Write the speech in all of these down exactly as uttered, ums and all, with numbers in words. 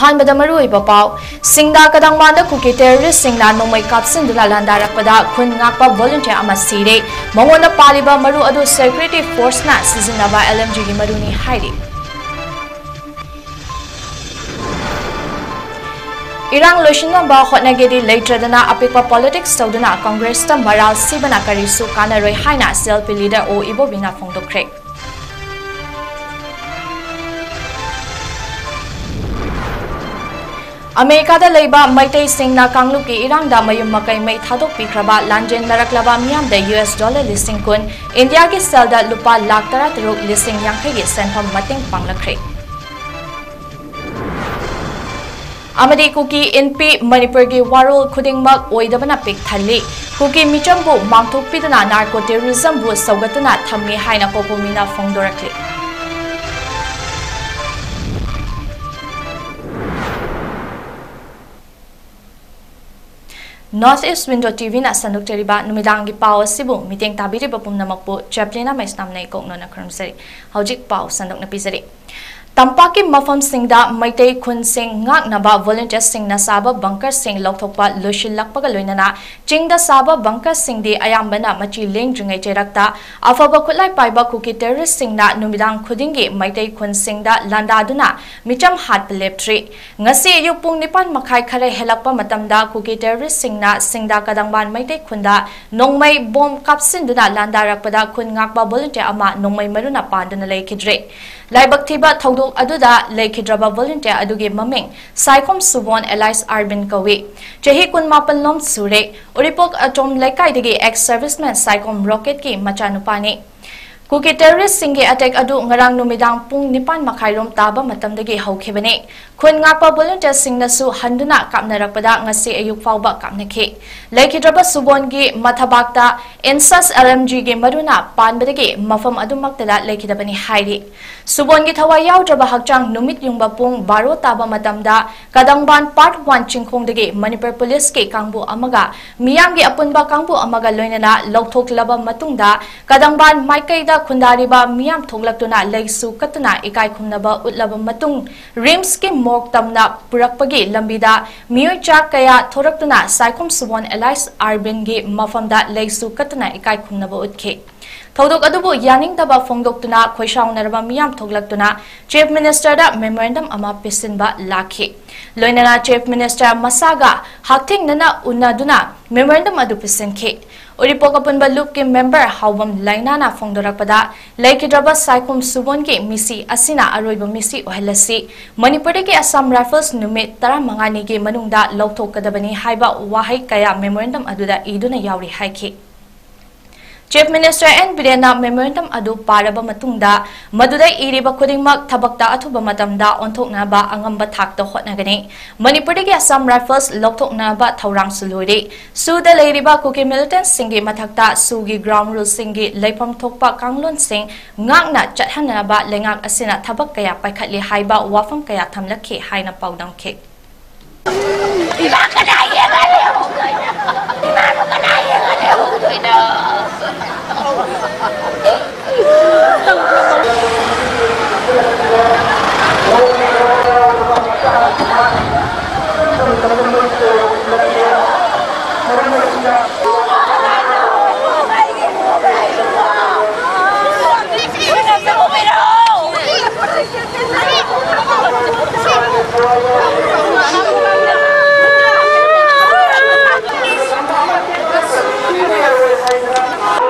ꯑꯍꯥꯟꯕꯗ ꯃꯔꯨꯑꯣꯏꯕ ꯄꯥꯎ꯫ ꯁꯤꯡꯗꯥ ꯀꯗꯪꯕꯥꯟꯗ ꯀꯨꯀꯤ ꯇꯦꯔꯣꯔꯤꯁꯁꯤꯡꯅ ꯅꯣꯡꯃꯩ ꯀꯥꯞꯁꯤꯟꯗꯨꯅ ꯂꯥꯟꯗꯥꯔꯛꯄꯗ ꯈꯨꯟ ꯉꯥꯛꯄ ꯚꯣꯂꯨꯟꯇꯤꯌꯔ ꯑꯃ ꯁꯤꯔꯦ꯫ ꯃꯉꯣꯟꯗ ꯄꯥꯜꯂꯤꯕ ꯃꯔꯨ ꯑꯗꯨ ꯁꯦꯀ꯭ꯌꯨꯔꯤꯇꯤ ꯐꯣꯔꯁꯅ ꯁꯤꯖꯤꯟꯅꯕ ꯑꯦꯜ ꯑꯦꯝ ꯖꯤꯒꯤ ꯃꯔꯨꯅꯤ ꯍꯥꯏꯔꯤ꯫ ꯏꯔꯥꯡ ꯂꯣꯏꯁꯤꯟꯅꯕ ꯍꯣꯠꯅꯒꯦꯗꯤ ꯂꯩꯇ꯭ꯔꯗꯅ ꯑꯄꯤꯛꯄ ꯄꯣꯂꯤꯇꯤꯛꯁ ꯇꯧꯗꯨꯅ ꯀꯪꯒ꯭ꯔꯦꯁꯇ ꯃꯔꯥꯜ ꯁꯤꯕꯅ ꯀꯔꯤꯁꯨ ꯀꯥꯟꯅꯔꯣꯏ ꯍꯥꯏꯅ ꯁꯤ ꯑꯦꯜ ꯄꯤ ꯂꯤꯗꯔ ꯑꯣ ꯏꯕꯣꯕꯤꯅ ꯐꯣꯡꯗꯣꯛꯈ꯭ꯔꯦ꯫ ꯑꯃꯦꯔꯤꯀꯥꯗ ꯂꯩꯕ ꯃꯩꯇꯩꯁꯤꯡꯅ ꯀꯥꯡꯂꯨꯞꯀꯤ ꯏꯔꯥꯡꯗ ꯃꯌꯨꯝ ꯃꯀꯩ ꯃꯩ ꯊꯥꯗꯣꯛꯄꯤꯈ꯭ꯔꯕ ꯂꯥꯟꯖꯦꯟꯅꯔꯛꯂꯕ ꯃꯤꯌꯥꯝꯗ ꯌꯨ ꯑꯦꯁ ꯗꯣꯂꯔ ꯂꯤꯁꯤꯡ ꯀꯨꯟ, ꯏꯟꯗꯤꯌꯥꯒꯤ ꯁꯦꯜꯗ ꯂꯨꯄꯥ ꯂꯥꯈ ꯇꯔꯥꯇꯔꯨꯛ ꯂꯤꯁꯤꯡ ꯌꯥꯡꯈꯩꯒꯤ ꯁꯦꯟꯐꯝ ꯃꯇꯦꯡ ꯄꯥꯡꯂꯛꯈ꯭ꯔꯦ꯫ ꯑꯃꯗꯤ ꯀꯨꯀꯤ ꯏꯟꯄꯤ ꯃꯅꯤꯄꯨꯔꯒꯤ ꯋꯥꯔꯣꯜ ꯈꯨꯗꯤꯡꯃꯛ ꯑꯣꯏꯗꯕꯅ ꯄꯤꯛ ꯊꯜꯂꯤ꯫ ꯀꯨꯀꯤ ꯃꯤꯆꯝꯕꯨ ꯃꯥꯡꯊꯣꯛꯄꯤꯗꯨꯅ ꯅꯥꯔꯀꯣ ꯇꯦꯔꯣꯔꯤꯖꯝꯕꯨ ꯁꯧꯒꯠꯇꯨꯅ ꯊꯝꯃꯤ ꯍꯥꯏꯅ ꯀꯣꯀꯣꯃꯤꯅ ꯐꯣꯡꯗꯣꯔꯛꯂꯤ꯫ North East Window ꯇꯤ ꯚꯤꯅ ꯁꯟꯗꯣꯛꯆꯔꯤꯕ ꯅꯨꯃꯤꯗꯥꯡꯒꯤ ꯄꯥꯎ ꯑꯁꯤꯕꯨ ꯃꯤꯠꯌꯦꯡ ꯇꯥꯕꯤꯔꯤꯕ ꯄꯨꯝꯅꯃꯛꯄꯨ ꯆꯦꯄ꯭ꯂꯤꯅ ꯃꯩꯁꯅꯥꯝꯅ ꯏꯀꯣꯛꯅꯅ ꯈꯨꯔꯨꯝꯖꯔꯤ꯫ ꯍꯧꯖꯤꯛ ꯄꯥꯎ ꯁꯟꯗꯣꯛꯅ ꯄꯤꯖꯔꯤ꯫ ꯇꯝꯄꯥꯛꯀꯤ ꯃꯐꯝꯁꯤꯡꯗ ꯃꯩꯇꯩ ꯈꯨꯟꯁꯤꯡ ꯉꯥꯛꯅꯕ ꯚꯣꯂꯨꯟꯇꯤꯌꯔꯁꯤꯡꯅ ꯁꯥꯕ ꯕꯪꯀꯔꯁꯤꯡ ꯂꯧꯊꯣꯛꯄ ꯂꯣꯏꯁꯤꯜꯂꯛꯄꯒ ꯂꯣꯏꯅꯅ ꯆꯤꯡꯗ ꯁꯥꯕ ꯕꯪꯀꯔꯁꯤꯡꯗꯤ ꯑꯌꯥꯝꯕꯅ ꯃꯆꯤ ꯂꯦꯡꯗ꯭ꯔꯤꯉꯩ ꯆꯩꯔꯛꯇ ꯑꯐꯕ ꯈꯨꯠꯂꯥꯏ ꯄꯥꯏꯕ ꯀꯨꯀꯤ ꯇꯦꯔꯣꯔꯤꯁꯁꯤꯡꯅ ꯅꯨꯃꯤꯗꯥꯡ ꯈꯨꯗꯤꯡꯒꯤ ꯃꯩꯇꯩ ꯈꯨꯟꯁꯤꯡꯗ ꯂꯥꯟꯗꯥꯗꯨꯅ ꯃꯤꯆꯝ ꯍꯥꯠꯄ ꯂꯦꯞꯇ꯭ꯔꯤ꯫ ꯉꯁꯤ ꯑꯌꯨꯛ ꯄꯨꯡ ꯅꯤꯄꯥꯟ ꯃꯈꯥꯏ ꯈꯔ ꯍꯦꯜꯂꯛꯄ ꯃꯇꯝꯗ ꯀꯨꯀꯤ ꯇꯦꯔꯣꯔꯤꯁꯁꯤꯡꯅ ꯁꯤꯡꯗꯥ ꯀꯗꯪꯕꯥꯟ ꯃꯩꯇꯩ ꯈꯨꯟꯗ ꯅꯣꯡꯃꯩ ꯕꯣꯝ ꯀꯥꯞꯁꯤꯟꯗꯨꯅ ꯂꯥꯟꯗꯥꯔꯛꯄꯗ ꯈꯨꯟ ꯉꯥꯛꯄ ꯚꯣꯂꯨꯟꯇꯤꯌꯔ ꯑꯃ ꯅꯣꯡꯃꯩ ꯃꯔꯨꯅ ꯄꯥꯟꯗꯨꯅ ꯂꯩꯈꯤꯗ꯭ꯔꯦ꯫ ꯂꯥꯏꯕꯛ ꯊꯤꯕ ꯊꯧꯗꯣꯛ ꯑꯗꯨꯗ ꯂꯩꯈꯤꯗ꯭ꯔꯕ ꯚꯣꯂꯨꯟꯇꯤꯌꯔ ꯑꯗꯨꯒꯤ ꯃꯃꯤꯡ ꯁꯥꯏꯈꯣꯝ ꯁꯨꯕꯣꯟ alias ꯑꯥꯔꯕꯤꯟ ꯀꯧꯏ꯫ ꯆꯍꯤ ꯀꯨꯟꯃꯥꯄꯟ ꯂꯣꯝ ꯁꯨꯔꯦ꯫ ꯎꯔꯤꯄꯣꯛ ꯑꯆꯣꯝ ꯂꯩꯀꯥꯏꯗꯒꯤ ex serviceman ꯁꯥꯏꯈꯣꯝ ꯔꯣꯀꯦꯠꯀꯤ ꯃꯆꯥꯅꯨꯄꯥꯅꯤ꯫ ꯀꯨꯀꯤ ꯇꯦꯔꯣꯔꯤꯁꯁꯤꯡꯒꯤ ꯑꯦꯇꯦꯛ ꯑꯗꯨ ꯉꯔꯥꯡ ꯅꯨꯃꯤꯗꯥꯡ ꯄꯨꯡ ꯅꯤꯄꯥꯟ ꯃꯈꯥꯏꯔꯣꯝ ꯇꯥꯕ ꯃꯇꯝꯗꯒꯤ ꯍꯧꯈꯤꯕꯅꯤ꯫ ꯈꯨꯟ ꯉꯥꯛꯄ ꯚꯣꯂꯨꯟꯇꯤꯌꯔꯁꯤꯡꯅꯁꯨ ꯍꯟꯗꯨꯅ ꯀꯥꯞꯅꯔꯛꯄꯗ ꯉꯁꯤ ꯑꯌꯨꯛ ꯐꯥꯎꯕ ꯀꯥꯞꯅꯈꯤ꯫ ꯂꯩꯈꯤꯗ꯭ꯔꯕ ꯁꯨꯕꯣꯟꯒꯤ ꯃꯊꯕꯥꯛꯇ ꯏꯟꯁꯁ ꯑꯦꯜ ꯑꯦꯝ ꯖꯤꯒꯤ ꯃꯔꯨꯅ ꯄꯥꯟꯕꯗꯒꯤ ꯃꯐꯝ ꯑꯗꯨꯃꯛꯇꯗ ꯂꯩꯈꯤꯗꯕꯅꯤ ꯍꯥꯏꯔꯤ꯫ ꯁꯨꯕꯣꯟꯒꯤ ꯊꯋꯥꯏ ꯌꯥꯎꯗ꯭ꯔꯕ ꯍꯛꯆꯥꯡ ꯅꯨꯃꯤꯠ ꯌꯨꯡꯕ ꯄꯨꯡ ꯕꯥꯔꯣ ꯇꯥꯕ ꯃꯇꯝꯗ ꯀꯗꯪꯕꯥꯟ ꯄꯥꯔꯠ ꯋꯥꯟ ꯆꯤꯡꯈꯣꯡꯗꯒꯤ ꯃꯅꯤꯄꯨꯔ ꯄꯨꯂꯤꯁꯀꯤ ꯀꯥꯡꯕꯨ ꯑꯃꯒ ꯃꯤꯌꯥꯝꯒꯤ ꯑꯄꯨꯟꯕ ꯀꯥꯡꯕꯨ ꯑꯃꯒ ꯂꯣꯏꯅꯅ ꯂꯧꯊꯣꯛꯂꯕ ꯃꯇꯨꯡꯗ ꯀꯗꯪꯕꯥꯟ ꯃꯥꯏꯀꯩꯗ ꯈꯨꯟꯗꯥꯔꯤꯕ ꯃꯤꯌꯥꯝ ꯊꯣꯛꯂꯛꯇꯨꯅ ꯂꯩꯁꯨ ꯀꯠꯇꯨꯅ ꯏꯀꯥꯏ ꯈꯨꯝꯅꯕ ꯎꯠꯂꯕ ꯃꯇꯨꯡ, ꯔꯤꯝꯁꯀꯤ ꯃꯣꯔꯒ ꯇꯝꯅ ꯄꯨꯔꯛꯄꯒꯤ ꯂꯝꯕꯤꯗ ꯃꯤꯑꯣꯏ ꯆꯥ ꯀꯌꯥ ꯊꯣꯔꯛꯇꯨꯅ ꯁꯥꯏꯈꯣꯝ ꯁꯨꯕꯣꯟ ꯑꯦꯂꯥꯏꯁ ꯑꯥꯔꯕꯤꯟꯒꯤ ꯃꯐꯝꯗ ꯂꯩꯁꯨ ꯀꯠꯇꯨꯅ ꯏꯀꯥꯏ ꯈꯨꯝꯅꯕ ꯎꯠꯈꯤ꯫ ꯊꯧꯗꯣꯛ ꯑꯗꯨꯕꯨ ꯌꯥꯅꯤꯡꯗꯕ ꯐꯣꯡꯗꯣꯛꯇꯨꯅ ꯈꯣꯏꯁꯥꯎꯅꯔꯕ ꯃꯤꯌꯥꯝ ꯊꯣꯛꯂꯛꯇꯨꯅ Chief Ministerꯗ memorandum ꯑꯃ ꯄꯤꯁꯤꯟꯕ ꯂꯥꯛꯈꯤ꯫ ꯂꯣꯏꯅꯅ Chief Minister ꯃꯁꯥꯒ ꯍꯛꯊꯦꯡꯅꯅ ꯎꯅꯗꯨꯅ memorandum ꯑꯗꯨ ꯄꯤꯁꯤꯟꯈꯤ꯫ ꯎꯔꯤꯄꯣꯛ ꯑꯄꯨꯟꯕ ꯂꯨꯞꯀꯤ member ꯍꯥꯎꯕꯝ ꯂꯩꯅꯥꯅ ꯐꯣꯡꯗꯣꯔꯛꯄꯗ, ꯂꯩꯈꯤꯗ꯭ꯔꯕ ꯁꯥꯏꯈꯣꯝ ꯁꯨꯕꯣꯟꯒꯤ ꯃꯤꯁꯤ ꯑꯁꯤꯅ ꯑꯔꯣꯏꯕ ꯃꯤꯁꯤ ꯑꯣꯏꯍꯜꯂꯁꯤ, ꯃꯅꯤꯄꯨꯔꯗꯒꯤ ꯑꯁꯥꯝ ꯔꯥꯏꯐꯜꯁ ꯅꯨꯃꯤꯠ ꯇꯔꯥꯃꯉꯥꯅꯤꯒꯤ ꯃꯅꯨꯡꯗ ꯂꯧꯊꯣꯛꯀꯗꯕꯅꯤ ꯍꯥꯏꯕ ꯋꯥꯍꯩ ꯀꯌꯥ memorandum ꯑꯗꯨꯗ ꯏꯗꯨꯅ ꯌꯥꯎꯔꯤ ꯍꯥꯏꯈꯤ꯫ Chief Minister ꯑꯦꯟ ꯕꯤꯔꯦꯟꯅ memorandum ꯑꯗꯨ ꯄꯥꯔꯕ ꯃꯇꯨꯡꯗ, ꯃꯗꯨꯗ ꯏꯔꯤꯕ ꯈꯨꯗꯤꯡꯃꯛ ꯊꯕꯛꯇ ꯑꯊꯨꯕ ꯃꯇꯝꯗ ꯑꯣꯟꯊꯣꯛꯅꯕ ꯑꯉꯝꯕ ꯊꯥꯛꯇ ꯍꯣꯠꯅꯒꯅꯤ꯫ ꯃꯅꯤꯄꯨꯔꯗꯒꯤ ꯑꯁꯥꯝ ꯔꯥꯏꯐꯜꯁ ꯂꯧꯊꯣꯛꯅꯕ ꯊꯧꯔꯥꯡꯁꯨ ꯂꯣꯏꯔꯦ꯫ ꯁꯨꯗ ꯂꯩꯔꯤꯕ ꯀꯨꯀꯤ militantꯁꯤꯡꯒꯤ ꯃꯊꯛꯇ ꯁꯨꯒꯤ ground ruleꯁꯤꯡꯒꯤ ꯂꯩꯐꯝ ꯊꯣꯛꯄ ꯀꯥꯡꯂꯣꯟꯁꯤꯡ ꯉꯥꯛꯅ ꯆꯠꯍꯟꯅꯕ ꯂꯩꯉꯥꯛ ꯑꯁꯤꯅ ꯊꯕꯛ ꯀꯌꯥ ꯄꯥꯏꯈꯠꯂꯤ ꯍꯥꯏꯕ ꯋꯥꯐꯝ ꯀꯌꯥ ꯊꯝꯂꯛꯈꯤ ꯍꯥꯏꯅ ꯄꯥꯎꯗꯝꯈꯤ꯫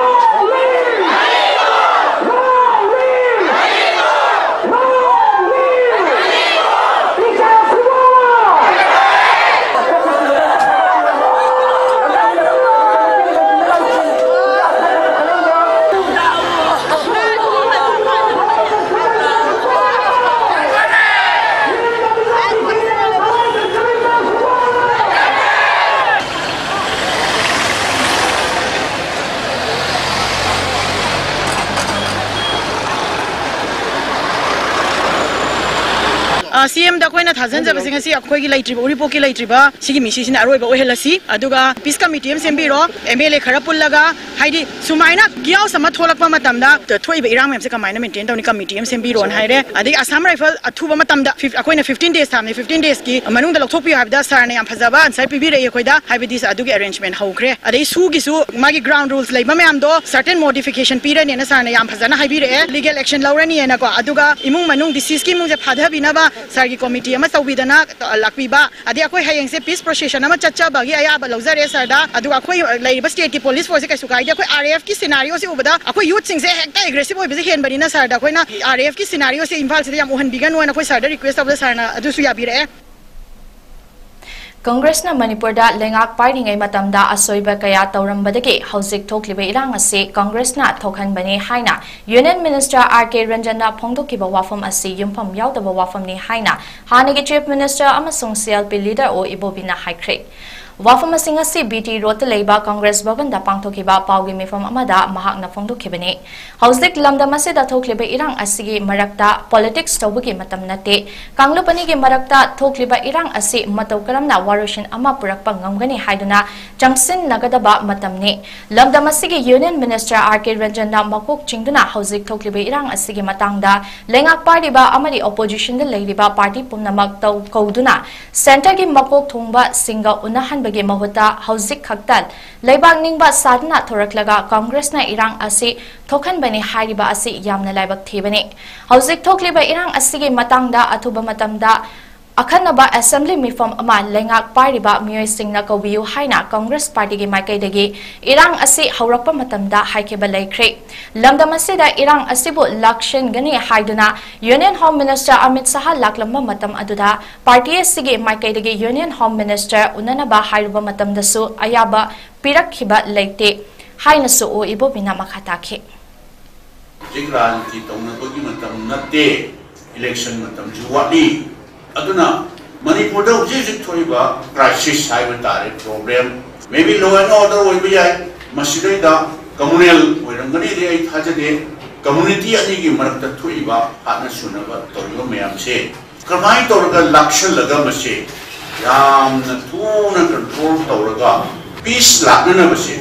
ꯁꯤ ꯑꯦꯝꯗ ꯑꯩꯈꯣꯏꯅ ꯊꯥꯖꯤꯟꯖꯕꯁꯦ, ꯉꯁꯤ ꯑꯩꯈꯣꯏꯒꯤ ꯂꯩꯇ꯭ꯔꯤꯕ, ꯎꯔꯤꯄꯣꯛꯀꯤ ꯂꯩꯇ꯭ꯔꯤꯕ ꯁꯤꯒꯤ ꯃꯤꯁꯤꯁꯤꯅ ꯑꯔꯣꯏꯕ ꯑꯣꯏꯍꯜꯂꯁꯤ꯫ ꯑꯗꯨꯒ peace committee ꯑꯃ ꯁꯦꯝꯕꯤꯔꯣ, ꯑꯦꯝ ꯑꯦꯜ ꯑꯦ ꯈꯔ ꯄꯨꯜꯂꯒ ꯍꯥꯏꯗꯤ ꯁꯨꯃꯥꯏꯅ ꯀꯤꯌꯥꯎꯁ ꯑꯃ ꯊꯣꯛꯂꯛꯄ ꯃꯇꯝꯗ ꯊꯣꯛꯏꯕ ꯏꯔꯥꯡ ꯃꯌꯥꯝꯁꯦ ꯀꯃꯥꯏꯅ ꯃꯦꯟꯇꯦꯟ ꯇꯧꯅꯤ, ꯀꯃꯤꯇꯤ ꯑꯃ ꯁꯦꯝꯕꯤꯔꯣꯅ ꯍꯥꯏꯔꯦ꯫ ꯑꯗꯒꯤ ꯑꯁꯥꯝ ꯔꯥꯏꯐꯜ ꯑꯊꯨꯕ ꯃꯇꯝꯗ ꯐꯤꯐ- ꯑꯩꯈꯣꯏꯅ ꯐꯤꯐꯇꯤꯟ ꯗꯦꯖ ꯊꯥꯕꯅꯤ, ꯐꯤꯐꯇꯤꯟ ꯗꯦꯖꯀꯤ ꯃꯅꯨꯡꯗ ꯂꯧꯊꯣꯛꯄꯤꯌꯨ ꯍꯥꯏꯕꯗ ꯁꯥꯔꯅ ꯌꯥꯝ ꯐꯖꯕ ꯑꯟꯁꯔ ꯄꯤꯕꯤꯔꯛꯏ ꯑꯩꯈꯣꯏꯗ꯫ ꯍꯥꯏꯕꯗꯤ ꯑꯗꯨꯒꯤ ꯑꯦꯔꯦꯟꯖꯃꯦꯟ ꯍꯧꯈ꯭ꯔꯦ꯫ ꯑꯗꯩ ꯁꯨꯒꯤꯁꯨ ꯃꯥꯒꯤ ꯒ꯭ꯔꯥꯎꯟ ꯔꯨꯜꯁ ꯂꯩꯕ ꯃꯌꯥꯝꯗꯣ ꯁꯔꯇꯦꯟ ꯃꯣꯗꯤꯐꯤꯀꯦꯁꯟ ꯄꯤꯔꯅꯤꯅ ꯁꯥꯔꯅ ꯌꯥꯝ ꯐꯖꯅ ꯍꯥꯏꯕꯤꯔꯛꯑꯦ, ꯂꯤꯒꯦꯜ ꯑꯦꯛꯁꯟ ꯂꯧꯔꯅꯤꯅꯀꯣ꯫ ꯑꯗꯨꯒ ꯏꯃꯨꯡ ꯃꯅꯨꯡ ꯗꯤꯁꯤꯁꯀꯤ ꯏꯃꯨꯡꯁꯦ ꯐꯥꯊꯕꯤꯅꯕ ꯁꯥꯔꯒꯤ ꯀꯣꯃꯤꯇꯤ ꯑꯃ ꯇꯧꯕꯤꯗꯅ ꯂꯥꯛꯄꯤꯕ꯫ ꯑꯗꯩ ꯑꯩꯈꯣꯏ ꯍꯌꯦꯡꯁꯦ ꯄꯤꯁ ꯄ꯭ꯔꯣꯁꯦꯁꯟ ꯑꯃ ꯆꯠꯆꯕꯒꯤ ꯑꯌꯥꯕ ꯂꯧꯖꯔꯦ ꯁꯥꯔꯗ꯫ ꯑꯗꯨꯒ ꯑꯩꯈꯣꯏ ꯂꯩꯔꯤꯕ ꯁ꯭ꯇꯦꯠꯀꯤ ꯄꯨꯂꯤꯁ ꯐꯣꯔꯁꯁꯦ ꯀꯩꯁꯨ ꯀꯥꯏꯗꯦ꯫ ꯑꯩꯈꯣꯏ ꯑꯥꯔ ꯑꯦꯐꯀꯤ ꯁꯤꯅꯥꯔꯤꯑꯣꯁꯦ ꯎꯕꯗ ꯑꯩꯈꯣꯏ ꯌꯨꯠꯁꯤꯡꯁꯦ ꯍꯦꯛꯇ ꯑꯦꯒ꯭ꯔꯦꯁꯤꯞ ꯑꯣꯏꯕꯁꯦ ꯍꯦꯟꯕꯅꯤꯅ ꯁꯥꯔꯗ ꯑꯩꯈꯣꯏꯅ ꯑꯥꯔ ꯑꯦꯐꯀꯤ ꯁꯤꯅꯥꯔꯤꯑꯣꯁꯦ ꯏꯝꯐꯥꯜꯁꯤꯗ ꯌꯥꯝ ꯎꯍꯟꯕꯤꯒꯅꯨ ꯍꯥꯏꯅ ꯑꯩꯈꯣꯏ ꯁꯥꯔꯗ ꯔꯤꯀ꯭ꯋꯦꯁ ꯇꯧꯕꯗ ꯁꯥꯔꯅ ꯑꯗꯨꯁꯨ ꯌꯥꯕꯤꯔꯛꯑꯦ꯫ ꯀꯪꯒ꯭ꯔꯦꯁꯅ ꯃꯅꯤꯄꯨꯔꯗ ꯂꯩꯉꯥꯛ ꯄꯥꯏꯔꯤꯉꯩ ꯃꯇꯝꯗ ꯑꯁꯣꯏꯕ ꯀꯌꯥ ꯇꯧꯔꯝꯕꯗꯒꯤ ꯍꯧꯖꯤꯛ ꯊꯣꯛꯂꯤꯕ ꯏꯔꯥꯡ ꯑꯁꯤ ꯀꯪꯒ꯭ꯔꯦꯁꯅ ꯊꯣꯛꯍꯟꯕꯅꯤ ꯍꯥꯏꯅ ꯌꯨꯅꯤꯌꯟ ꯃꯤꯅꯤꯁꯇꯔ ꯑꯥꯔ ꯀꯦ ꯔꯟꯖꯟꯅ ꯐꯣꯡꯗꯣꯛꯈꯤꯕ ꯋꯥꯐꯝ ꯑꯁꯤ ꯌꯨꯝꯐꯝ ꯌꯥꯎꯗꯕ ꯋꯥꯐꯝꯅꯤ ꯍꯥꯏꯅ ꯍꯥꯟꯅꯒꯤ ꯆꯤꯐ ꯃꯤꯅꯤꯁꯇꯔ ꯑꯃꯁꯨꯡ ꯁꯤ ꯑꯦꯜ ꯄꯤ ꯂꯤꯗꯔ ꯑꯣ ꯏꯕꯣꯕꯤꯅ ꯍꯥꯏꯈ꯭ꯔꯦ꯫ ꯋꯥꯐꯝ ꯑꯁꯤꯡ ꯑꯁꯤ ꯕꯤ ꯇꯤ ꯔꯣꯗꯇ ꯂꯩꯕ ꯀꯪꯒ꯭ꯔꯦꯁ ꯚꯕꯟꯗ ꯄꯥꯡꯊꯣꯛꯈꯤꯕ ꯄꯥꯎꯒꯤ ꯃꯤꯐꯝ ꯑꯃꯗ ꯃꯍꯥꯛꯅ ꯐꯣꯡꯗꯣꯛꯈꯤꯕꯅꯤ꯫ ꯍꯧꯖꯤꯛ ꯂꯝꯗꯝ ꯑꯁꯤꯗ ꯊꯣꯛꯂꯤꯕ ꯏꯔꯥꯡ ꯑꯁꯤꯒꯤ ꯃꯔꯛꯇ ꯄꯣꯂꯤꯇꯤꯛꯁ ꯇꯧꯕꯒꯤ ꯃꯇꯝ ꯅꯠꯇꯦ꯫ ꯀꯥꯡꯂꯨꯞ ꯑꯅꯤꯒꯤ ꯃꯔꯛꯇ ꯊꯣꯛꯂꯤꯕ ꯏꯔꯥꯡ ꯑꯁꯤ ꯃꯇꯧ ꯀꯔꯝꯅ ꯋꯥꯔꯣꯏꯁꯤꯟ ꯑꯃ ꯄꯨꯔꯛꯄ ꯉꯝꯒꯅꯤ ꯍꯥꯏꯗꯨꯅ ꯆꯪꯁꯤꯟꯅꯒꯗꯕ ꯃꯇꯝꯅꯤ꯫ ꯂꯝꯗꯝ ꯑꯁꯤꯒꯤ ꯌꯨꯅꯤꯌꯟ ꯃꯤꯅꯤꯁꯇꯔ ꯑꯥꯔ ꯀꯦ ꯔꯟꯖꯟꯅ ꯃꯀꯣꯛ ꯆꯤꯡꯗꯨꯅ ꯍꯧꯖꯤꯛ ꯊꯣꯛꯂꯤꯕ ꯏꯔꯥꯡ ꯑꯁꯤꯒꯤ ꯃꯇꯥꯡꯗ ꯂꯩꯉꯥꯛ ꯄꯥꯏꯔꯤꯕ ꯑꯃꯗꯤ ꯑꯣꯄꯣꯖꯤꯁꯟꯗ ꯂꯩꯔꯤꯕ ꯄꯥꯔꯇꯤ ꯄꯨꯝꯅꯃꯛ ꯇꯧ ꯀꯧꯗꯨꯅ ꯁꯦꯟꯇꯔꯒꯤ ꯃꯀꯣꯛ ꯊꯣꯡꯕꯁꯤꯡꯒ ꯎꯅꯍꯟꯕꯒꯤ ꯃꯍꯨꯠꯇ ꯍꯧꯖꯤꯛ ꯈꯛꯇ ꯂꯩꯕꯥꯛ ꯅꯤꯡꯕ ꯁꯥꯗꯨꯅ ꯊꯣꯔꯛꯂꯒ ꯀꯪꯒ꯭ꯔꯦꯁꯅ ꯏꯔꯥꯡ ꯑꯁꯤ ꯊꯣꯛꯍꯟꯕꯅꯤ ꯍꯥꯏꯔꯤꯕ ꯑꯁꯤ ꯌꯥꯝꯅ ꯂꯥꯏꯕꯛ ꯊꯤꯕꯅꯤ꯫ ꯍꯧꯖꯤꯛ ꯊꯣꯛꯂꯤꯕ ꯏꯔꯥꯡ ꯑꯁꯤꯒꯤ ꯃꯇꯥꯡꯗ ꯑꯊꯨꯕ ꯃꯇꯝꯗ ꯑꯈꯟꯅꯕ ꯑꯦꯁꯦꯝꯕ꯭ꯂꯤ ꯃꯤꯐꯝ ꯑꯃ ꯂꯩꯉꯥꯛ ꯄꯥꯏꯔꯤꯕ ꯃꯤꯑꯣꯏꯁꯤꯡꯅ ꯀꯧꯕꯤꯌꯨ ꯍꯥꯏꯅ ꯀꯪꯒ꯭ꯔꯦꯁ ꯄꯥꯔꯇꯤꯒꯤ ꯃꯥꯏꯀꯩꯗꯒꯤ ꯏꯔꯥꯡ ꯑꯁꯤ ꯍꯧꯔꯛꯄ ꯃꯇꯝꯗ ꯍꯥꯏꯈꯤꯕ ꯂꯩꯈ꯭ꯔꯦ꯫ ꯂꯝꯗꯝ ꯑꯁꯤꯗ ꯏꯔꯥꯡ ꯑꯁꯤꯕꯨ ꯂꯥꯛꯁꯤꯟꯒꯅꯤ ꯍꯥꯏꯗꯨꯅ ꯌꯨꯅꯤꯌꯟ ꯍꯣꯝ ꯃꯤꯅꯤꯁꯇꯔ ꯑꯃꯤꯠ ꯁꯍꯥ ꯂꯥꯛꯂꯝꯕ ꯃꯇꯝ ꯑꯗꯨꯗ ꯄꯥꯔꯇꯤ ꯑꯁꯤꯒꯤ ꯃꯥꯏꯀꯩꯗꯒꯤ ꯌꯨꯅꯤꯌꯟ ꯍꯣꯝ ꯃꯤꯅꯤꯁꯇꯔ ꯎꯅꯅꯕ ꯍꯥꯏꯔꯨꯕ ꯃꯇꯝꯗꯁꯨ ꯑꯌꯥꯕ ꯄꯤꯔꯛꯈꯤꯕ ꯂꯩꯇꯦ ꯍꯥꯏꯅꯁꯨ ꯑꯣ ꯏꯕꯣꯕꯤꯅ ꯃꯈꯥ ꯇꯥꯈꯤ꯫ ꯍꯧꯖꯤꯛ ꯔꯥꯖꯅꯤꯇꯤ ꯇꯧꯅꯕꯒꯤ ꯃꯇꯝ ꯅꯠꯇꯦ, ꯏꯂꯦꯛꯁꯟ ꯃꯇꯝꯁꯨ ꯋꯥꯠꯂꯤ꯫ ꯑꯗꯨꯅ ꯃꯅꯤꯄꯨꯔꯗ ꯍꯧꯖꯤꯛ ꯍꯧꯖꯤꯛ ꯊꯣꯛꯏꯕ ꯀ꯭ꯔꯥꯏꯁꯤꯁ ꯍꯥꯏꯕ ꯇꯥꯔꯦ, problem, maybe law and order ꯑꯣꯏꯕ ꯌꯥꯏ, ꯃꯁꯤꯗꯩꯗ ꯀꯝꯃꯨꯅꯦꯜ ꯑꯣꯏꯔꯝꯒꯅꯤꯗꯤ ꯑꯩ ꯊꯥꯖꯗꯦ꯫ ꯀꯝꯃꯨꯅꯤꯇꯤ ꯑꯅꯤꯒꯤ ꯃꯔꯛꯇ ꯊꯣꯛꯏꯕ ꯍꯥꯠꯅ ꯁꯨꯅꯕ ꯇꯧꯔꯤꯕ ꯃꯌꯥꯝꯁꯦ ꯀꯃꯥꯏꯅ ꯇꯧꯔꯒ ꯂꯥꯛꯁꯜꯂꯒ ꯃꯁꯤ ꯌꯥꯝꯅ ꯊꯨꯅ ꯀꯟꯇ꯭ꯔꯣꯜ ꯇꯧꯔꯒ ꯄꯤꯁ ꯂꯥꯛꯅꯅꯕꯁꯦ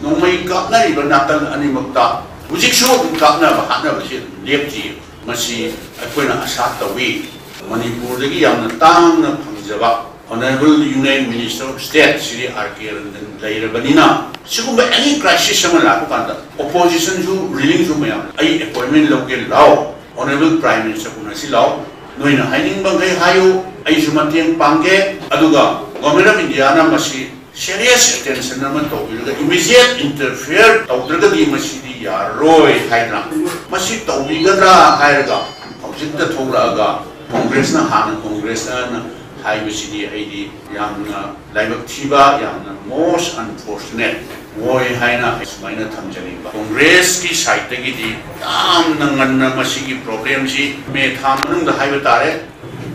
ꯅꯣꯡꯃꯩ ꯀꯥꯞꯅꯔꯤꯕ ꯅꯥꯀꯜ ꯑꯅꯤꯃꯛꯇ ꯍꯧꯖꯤꯛꯁꯨ ꯑꯗꯨꯝ ꯀꯥꯞꯅꯕ ꯍꯥꯠꯅꯕꯁꯤ ꯑꯗꯨꯝ ꯂꯦꯞꯇ꯭ꯔꯤ꯫ ꯃꯁꯤ ꯑꯩꯈꯣꯏꯅ ꯑꯁꯥ ꯇꯧꯏ꯫ ꯃꯅꯤꯄꯨꯔꯗꯒꯤ ꯌꯥꯝꯅ ꯇꯥꯡꯅ ꯐꯪꯖꯕ Honourable Union Minister of State Shri R K Ranjan ꯂꯩꯔꯕꯅꯤꯅ, ꯁꯤꯒꯨꯝꯕ any crisis ꯑꯃ ꯂꯥꯛꯄ ꯀꯥꯟꯗ opposition ꯁꯨ ruling ꯁꯨ ꯃꯌꯥꯝ ꯑꯩ appointment ꯂꯧꯒꯦ ꯂꯥꯎ, Honourable Prime Minister ꯎꯅꯁꯤ ꯂꯥꯎ, ꯅꯣꯏꯅ ꯍꯥꯏꯅꯤꯡꯕ ꯃꯈꯩ ꯍꯥꯏꯌꯨ, ꯑꯩꯁꯨ ꯃꯇꯦꯡ ꯄꯥꯡꯒꯦ꯫ ꯑꯗꯨꯒ Government of India ꯅ ꯃꯁꯤ serious attention ꯑꯃ ꯇꯧꯕꯤꯔꯒ immediate interfere ꯇꯧꯗ꯭ꯔꯒꯗꯤ ꯃꯁꯤꯗꯤ ꯌꯥꯔꯔꯣꯏ ꯍꯥꯏꯗꯅ, ꯃꯁꯤ ꯇꯧꯕꯤꯒꯗ꯭ꯔꯥ ꯍꯥꯏꯔꯒ ꯍꯧꯖꯤꯛꯇ ꯊꯣꯛꯂꯛꯑꯒ Congress ꯅ ꯍꯥꯟꯅ Congress ꯅ ꯍꯥꯏꯕꯁꯤꯗꯤ ꯑꯩꯗꯤ ꯌꯥꯝꯅ ꯂꯥꯏꯕꯛ ꯊꯤꯕ, ꯌꯥꯝꯅ most unfortunate ꯑꯣꯏ ꯍꯥꯏꯅ ꯑꯩ ꯁꯨꯃꯥꯏꯅ ꯊꯝꯖꯅꯤꯡꯕ꯫ Congress ꯀꯤ side ꯇꯒꯤꯗꯤ ꯌꯥꯝꯅ ꯉꯟꯅ ꯃꯁꯤꯒꯤ problem ꯁꯤ ꯃꯦ ꯊꯥ ꯃꯅꯨꯡꯗ ꯍꯥꯏꯕ ꯇꯥꯔꯦ,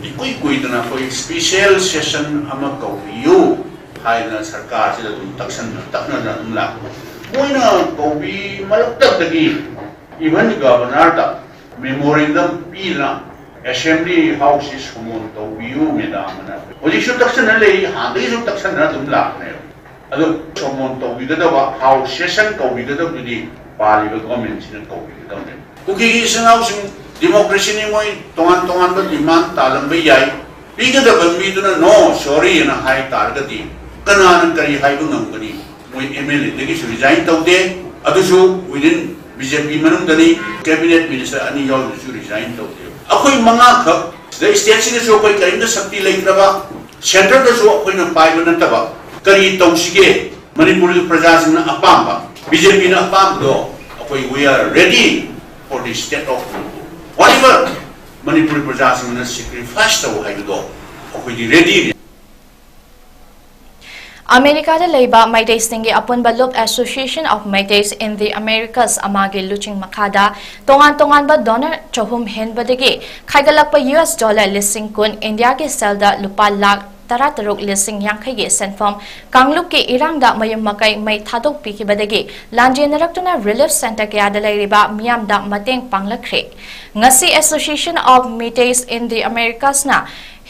ꯏꯀꯨꯏ ꯀꯨꯏꯗꯅ ꯑꯩꯈꯣꯏ special session ꯑꯃ ꯀꯧꯕꯤꯌꯨ ꯍꯥꯏꯗꯅ ꯁꯔꯀꯥꯔꯁꯤꯗ ꯑꯗꯨꯝ ꯇꯛꯁꯟꯅ ꯇꯛꯅꯗꯅ ꯑꯗꯨꯝ ꯂꯥꯛꯄ꯫ ꯃꯣꯏꯅ ꯀꯧꯕꯤꯃꯜꯂꯛꯇꯕꯗꯒꯤ even Governor ꯗ memorandum ꯄꯤꯗꯅ Assembly House ꯁꯤ summon ꯇꯧꯕꯤꯌꯨ madam ꯑꯅ꯫ ꯍꯧꯖꯤꯛꯁꯨ ꯇꯛꯁꯟꯅ ꯂꯩꯔꯤ, ꯍꯥꯟꯅꯗꯒꯤꯁꯨ ꯇꯛꯁꯟꯅ ꯑꯗꯨꯝ ꯂꯥꯛꯄꯅꯦꯕ꯫ ꯑꯗꯣ summon ꯇꯧꯕꯤꯒꯗꯕ, House session ꯀꯧꯕꯤꯒꯗꯕꯗꯨꯗꯤ ꯄꯥꯜꯂꯤꯕ government ꯁꯤꯅ ꯀꯧꯕꯤꯒꯗꯕꯅꯦꯕ꯫ ꯀꯨꯀꯤꯒꯤ ꯏꯆꯤꯟ ꯏꯅꯥꯎꯁꯤꯡ democracy ꯅꯤ, ꯃꯣꯏ ꯇꯣꯉꯥꯟ ꯇꯣꯉꯥꯟꯕ demand ꯇꯥꯜꯂꯝꯕ ꯌꯥꯏ꯫ ꯄꯤꯒꯗꯕ ꯃꯤꯗꯨꯅ no, sorry ꯑꯅ ꯍꯥꯏ ꯇꯥꯔꯒꯗꯤ ꯀꯅꯥꯅ ꯀꯔꯤ ꯍꯥꯏꯕ ꯉꯝꯒꯅꯤ? ꯃꯣꯏ M L A ꯗꯒꯤꯁꯨ resign ꯇꯧꯗꯦ, ꯑꯗꯨꯁꯨ within B J P ꯃꯅꯨꯡꯗꯅꯤ, cabinet minister ꯑꯅꯤ ꯌꯥꯎꯔꯤꯕꯁꯨ resign ꯇꯧꯗꯦ꯫ ꯑꯩꯈꯣꯏ ꯃꯉꯥꯈꯛ ꯁꯤꯗ state ꯁꯤꯗꯁꯨ ꯑꯩꯈꯣꯏ ꯀꯔꯤꯝꯇ ꯁꯛꯇꯤ ꯂꯩꯇ꯭ꯔꯕ, centre ꯗꯁꯨ ꯑꯩꯈꯣꯏꯅ ꯄꯥꯏꯕ ꯅꯠꯇꯕ, ꯀꯔꯤ ꯇꯧꯁꯤꯒꯦ? ꯃꯅꯤꯄꯨꯔꯒꯤ ꯄ꯭ꯔꯖꯥꯁꯤꯡꯅ ꯑꯄꯥꯝꯕ, B J P ꯅ ꯑꯄꯥꯝꯕꯗꯣ ꯑꯩꯈꯣꯏ we are ready for the state of Manipur, whatever Manipuri ꯄ꯭ꯔꯖꯥꯁꯤꯡꯅ sacrifice ꯇꯧ ꯍꯥꯏꯕꯗꯣ ꯑꯩꯈꯣꯏꯗꯤ ready ꯅꯤ꯫ ꯑꯃꯦꯔꯤꯀꯥꯗ ꯂꯩꯕ ꯃꯩꯇꯩꯁꯤꯡꯒꯤ ꯑꯄꯨꯟꯕ ꯂꯨꯞ Association of Meiteis in the Americas ꯑꯃꯒꯤ ꯂꯨꯆꯤꯡ ꯃꯈꯥꯗ ꯇꯣꯉꯥꯟ ꯇꯣꯉꯥꯟꯕ donor ꯆꯍꯨꯝ ꯍꯦꯟꯕꯗꯒꯤ ꯈꯥꯏꯒꯠꯂꯛꯄ U S dollar ꯂꯤꯁꯤꯡ ꯀꯨꯟ, ꯏꯟꯗꯤꯌꯥꯒꯤ ꯁꯦꯜꯗ ꯂꯨꯄꯥ ꯂꯥꯈ ꯇꯔꯥꯇꯔꯨꯛ ꯂꯤꯁꯤꯡ ꯌꯥꯡꯈꯩꯒꯤ ꯁꯦꯟꯐꯝ ꯀꯥꯡꯂꯨꯞꯀꯤ ꯏꯔꯥꯡꯗ ꯃꯌꯨꯝ ꯃꯀꯩ ꯃꯩ ꯊꯥꯗꯣꯛꯄꯤꯈꯤꯕꯗꯒꯤ ꯂꯥꯟꯖꯦꯟꯅꯔꯛꯇꯨꯅ relief centre ꯀꯌꯥꯗ ꯂꯩꯔꯤꯕ ꯃꯤꯌꯥꯝꯗ ꯃꯇꯦꯡ ꯄꯥꯡꯂꯛꯈ꯭ꯔꯦ꯫ ꯉꯁꯤ Association of Meiteis in the Americas ꯅ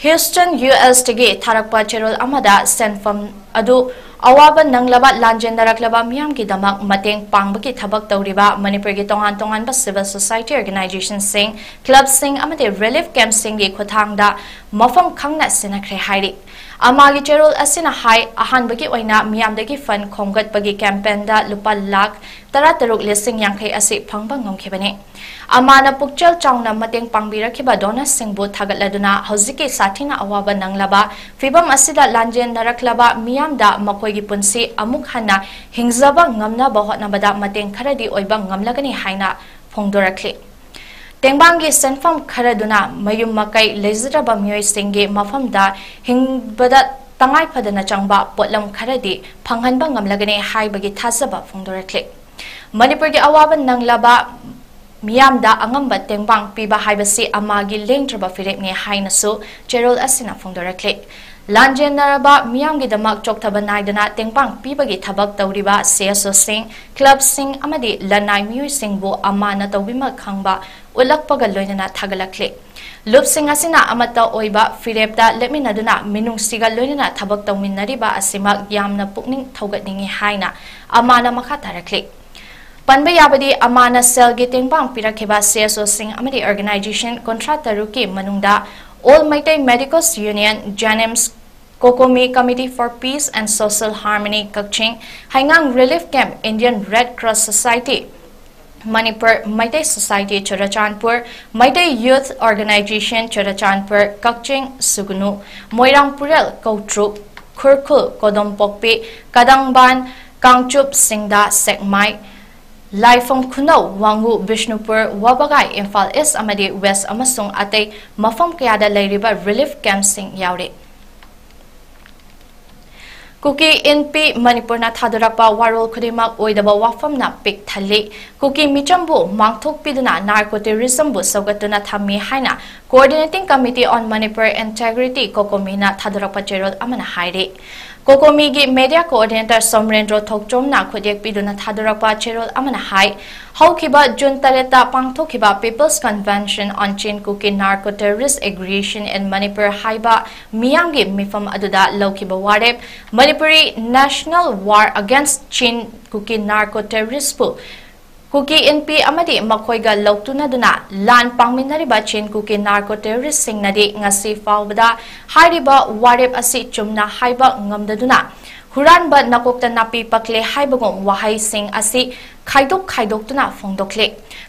Houston, U S ꯇꯒꯤ ꯊꯥꯔꯛꯄ ꯆꯦꯔꯣꯜ ꯑꯃꯗ ꯁꯦꯟꯐꯝ ꯑꯗꯨ ꯑꯋꯥꯕ ꯅꯪꯂꯕ ꯂꯥꯟꯖꯦꯟꯅꯔꯛꯂꯕ ꯃꯤꯌꯥꯝꯒꯤꯗꯃꯛ ꯃꯇꯦꯡ ꯄꯥꯡꯕꯒꯤ ꯊꯕꯛ ꯇꯧꯔꯤꯕ ꯃꯅꯤꯄꯨꯔꯒꯤ ꯇꯣꯉꯥꯟ ꯇꯣꯉꯥꯟꯕ civil society organization ꯁꯤꯡ, club ꯁꯤꯡ ꯑꯃꯗꯤ relief camp ꯁꯤꯡꯒꯤ ꯈꯨꯠꯊꯥꯡꯗ ꯃꯐꯝ ꯈꯪꯅ ꯁꯤꯟꯅꯈ꯭ꯔꯦ ꯍꯥꯏꯔꯤ꯫ ꯑꯃꯥꯒꯤ ꯆꯦꯔꯣꯜ ꯑꯁꯤꯅ ꯍꯥꯏ, ꯑꯍꯥꯟꯕꯒꯤ ꯑꯣꯏꯅ ꯃꯤꯌꯥꯝꯗꯒꯤ fund ꯈꯣꯝꯒꯠꯄꯒꯤ campaign ꯗ ꯂꯨꯄꯥ ꯂꯥꯈ ꯇꯔꯥꯇꯔꯨꯛ ꯂꯤꯁꯤꯡ ꯌꯥꯡꯈꯩ ꯑꯁꯤ ꯐꯪꯕ ꯉꯝꯈꯤꯕꯅꯤ꯫ ꯑꯃꯥꯅ ꯄꯨꯛꯆꯦꯜ ꯆꯥꯎꯅ ꯃꯇꯦꯡ ꯄꯥꯡꯕꯤꯔꯛꯈꯤꯕ donor ꯁꯤꯡꯕꯨ ꯊꯥꯒꯠꯂꯗꯨꯅ, ꯍꯧꯖꯤꯛꯀꯤ ꯁꯥꯊꯤꯅ ꯑꯋꯥꯕ ꯅꯪꯂꯕ ꯐꯤꯚꯝ ꯑꯁꯤꯗ ꯂꯥꯟꯖꯦꯟꯅꯔꯛꯂꯕ ꯃꯤꯌꯥꯝꯗ ꯃꯈꯣꯏꯒꯤ ꯄꯨꯟꯁꯤ ꯑꯃꯨꯛ ꯍꯟꯅ ꯍꯤꯡꯖꯕ ꯉꯝꯅꯕ ꯍꯣꯠꯅꯕꯗ ꯃꯇꯦꯡ ꯈꯔꯗꯤ ꯑꯣꯏꯕ ꯉꯝꯂꯒꯅꯤ ꯍꯥꯏꯅ ꯐꯣꯡꯗꯣꯔꯛꯂꯤ꯫ ꯇꯦꯡꯕꯥꯡꯒꯤ ꯁꯦꯟꯐꯝ ꯈꯔꯗꯨꯅ ꯃꯌꯨꯝ ꯃꯀꯩ ꯂꯩꯖꯗ꯭ꯔꯕ ꯃꯤꯑꯣꯏꯁꯤꯡꯒꯤ ꯃꯐꯝꯗ ꯍꯤꯡꯕꯗ ꯇꯉꯥꯏ ꯐꯗꯅ ꯆꯪꯕ ꯄꯣꯠꯂꯝ ꯈꯔꯗꯤ ꯐꯪꯍꯟꯕ ꯉꯝꯂꯒꯅꯤ ꯍꯥꯏꯕꯒꯤ ꯊꯥꯖꯕ ꯐꯣꯡꯗꯣꯔꯛꯂꯤ꯫ ꯃꯅꯤꯄꯨꯔꯒꯤ ꯑꯋꯥꯕ ꯅꯪꯂꯕ ꯃꯤꯌꯥꯝꯗ ꯑꯉꯝꯕ ꯇꯦꯡꯕꯥꯡ ꯄꯤꯕ ꯍꯥꯏꯕꯁꯤ ꯑꯃꯥꯒꯤ ꯂꯦꯡꯗ꯭ꯔꯕ ꯐꯤꯔꯦꯞꯅꯤ ꯍꯥꯏꯅꯁꯨ ꯆꯦꯔꯣꯜ ꯑꯁꯤꯅ ꯐꯣꯡꯗꯣꯔꯛꯂꯤ꯫ ꯂꯥꯟꯖꯦꯟꯅꯔꯕ ꯃꯤꯌꯥꯝꯒꯤꯗꯃꯛ ꯆꯣꯛꯊꯕ ꯅꯥꯏꯗꯅ ꯇꯦꯡꯕꯥꯡ ꯄꯤꯕꯒꯤ ꯊꯕꯛ ꯇꯧꯔꯤꯕ CSO ꯁꯤꯡ, club ꯁꯤꯡ ꯑꯃꯗꯤ ꯂꯅꯥꯏ ꯃꯤꯑꯣꯏꯁꯤꯡꯕꯨ ꯑꯃꯥꯅ ꯇꯧꯕꯤꯃꯛ ꯈꯪꯕ ꯎꯠꯂꯛꯄꯒ ꯂꯣꯏꯅꯅ ꯊꯥꯒꯠꯂꯛꯂꯤ꯫ ꯂꯨꯞꯁꯤꯡ ꯑꯁꯤꯅ ꯑꯃꯠꯇ ꯑꯣꯏꯕ ꯐꯤꯔꯦꯞꯇ ꯂꯦꯞꯃꯤꯟꯅꯗꯨꯅ ꯃꯤꯅꯨꯡꯁꯤꯒ ꯂꯣꯏꯅꯅ ꯊꯕꯛ ꯇꯧꯃꯤꯟꯅꯔꯤꯕ ꯑꯁꯤꯃꯛ ꯌꯥꯝꯅ ꯄꯨꯛꯅꯤꯡ ꯊꯧꯒꯠꯅꯤꯡꯏ ꯍꯥꯏꯅ ꯑꯃꯥꯅ ꯃꯈꯥ ꯇꯥꯔꯛꯂꯤ꯫ ꯄꯟꯕ ꯌꯥꯕꯗꯤ, ꯑꯃꯥꯅ ꯁꯦꯜꯒꯤ ꯇꯦꯡꯕꯥꯡ ꯄꯤꯔꯛꯈꯤꯕ CSO ꯁꯤꯡ ꯑꯃꯗꯤ organization ꯀꯨꯟꯊ꯭ꯔꯥ ꯇꯔꯨꯛꯀꯤ ꯃꯅꯨꯡꯗ All Meitei Medicos Union, JANIMS, COCOMI, Committee for Peace and Social Harmony, Kakching, ꯍꯩꯉꯥꯡ Relief Camp, Indian Red Cross Society, Manipur, Meitei Society, Churachandpur, Meitei Youth Organization, Churachandpur, ꯀꯛꯆꯤꯡ, ꯁꯨꯒꯅꯨ, ꯃꯣꯏꯔꯥꯡ ꯄꯨꯔꯦꯜ, ꯀꯧꯇ꯭ꯔꯨꯛ, ꯈꯨꯔꯈꯨꯜ, ꯀꯣꯗꯣꯝꯄꯣꯛꯄꯤ, ꯀꯗꯪꯕꯥꯟ, ꯀꯥꯡꯆꯨꯞ, ꯁꯤꯡꯗꯥ, ꯁꯦꯛꯃꯥꯏ, ꯂꯥꯏꯐꯝ ꯈꯨꯅꯧ, ꯋꯥꯉꯨ, ꯕꯤꯁꯅꯨꯄꯨꯔ, ꯋꯥꯕꯒꯥꯏ, ꯏꯝꯐꯥꯜ East ꯑꯃꯗꯤ West ꯑꯃꯁꯨꯡ ꯑꯇꯩ ꯃꯐꯝ ꯀꯌꯥꯗ ꯂꯩꯔꯤꯕ relief camp ꯁꯤꯡ ꯌꯥꯎꯔꯤ꯫ ꯀꯨꯀꯤ ꯏꯟꯄꯤ ꯃꯅꯤꯄꯨꯔꯅ ꯊꯥꯗꯣꯔꯛꯄ ꯋꯥꯔꯣꯜ ꯈꯨꯗꯤꯡꯃꯛ ꯑꯣꯏꯗꯕ ꯋꯥꯐꯝꯅ ꯄꯤꯛ ꯊꯜꯂꯤ꯫ ꯀꯨꯀꯤ ꯃꯤꯆꯝꯕꯨ ꯃꯥꯡꯊꯣꯛꯄꯤꯗꯨꯅ narco terrorism ꯕꯨ ꯁꯧꯒꯠꯇꯨꯅ ꯊꯝꯃꯤ ꯍꯥꯏꯅ Coordinating Committee on Manipur Integrity, COCOMI ꯅ ꯊꯥꯗꯣꯔꯛꯄ ꯆꯦꯔꯣꯜ ꯑꯃꯅ ꯍꯥꯏꯔꯤ꯫ ꯀꯣꯀꯣꯃꯤꯒꯤ media coordinator ꯁꯣꯃꯔꯦꯟꯗ꯭ꯔꯣ ꯊꯣꯛꯆꯣꯝꯅ ꯈꯨꯠꯌꯦꯛ ꯄꯤꯗꯨꯅ ꯊꯥꯗꯣꯔꯛꯄ ꯆꯦꯔꯣꯜ ꯑꯃꯅ ꯍꯥꯏ, ꯍꯧꯈꯤꯕ ꯖꯨꯟ ꯇꯔꯦꯠꯇ ꯄꯥꯡꯊꯣꯛꯈꯤꯕ People's Convention on Chin Kuki Narco Terrorist Aggression in Manipur ꯍꯥꯏꯕ ꯃꯤꯌꯥꯝꯒꯤ ꯃꯤꯐꯝ ꯑꯗꯨꯗ ꯂꯧꯈꯤꯕ ꯋꯥꯔꯦꯞ, Manipuri National War Against Chin Kuki Narco Terroristꯄꯨ ꯀꯨꯀꯤ ꯏꯟꯄꯤ ꯑꯃꯗꯤ ꯃꯈꯣꯏꯒ ꯂꯧꯇꯨꯅꯗꯨꯅ ꯂꯥꯟ ꯄꯥꯡꯃꯤꯟꯅꯔꯤꯕ ꯆꯤꯟ ꯀꯨꯀꯤ narco terroristꯁꯤꯡꯅꯗꯤ ꯉꯁꯤ ꯐꯥꯎꯕꯗ ꯍꯥꯏꯔꯤꯕ ꯋꯥꯔꯦꯞ ꯑꯁꯤ ꯆꯨꯝꯅ ꯍꯥꯏꯕ ꯉꯝꯗꯗꯨꯅ ꯍꯨꯔꯥꯟꯕ ꯅꯀꯣꯛꯇ ꯅꯥꯄꯤ ꯄꯛꯂꯦ ꯍꯥꯏꯕꯒꯨꯝ ꯋꯥꯍꯩꯁꯤꯡ ꯑꯁꯤ ꯈꯥꯏꯗꯣꯛ ꯈꯥꯏꯗꯣꯛꯇꯨꯅ ꯐꯣꯡꯗꯣꯛꯂꯤ꯫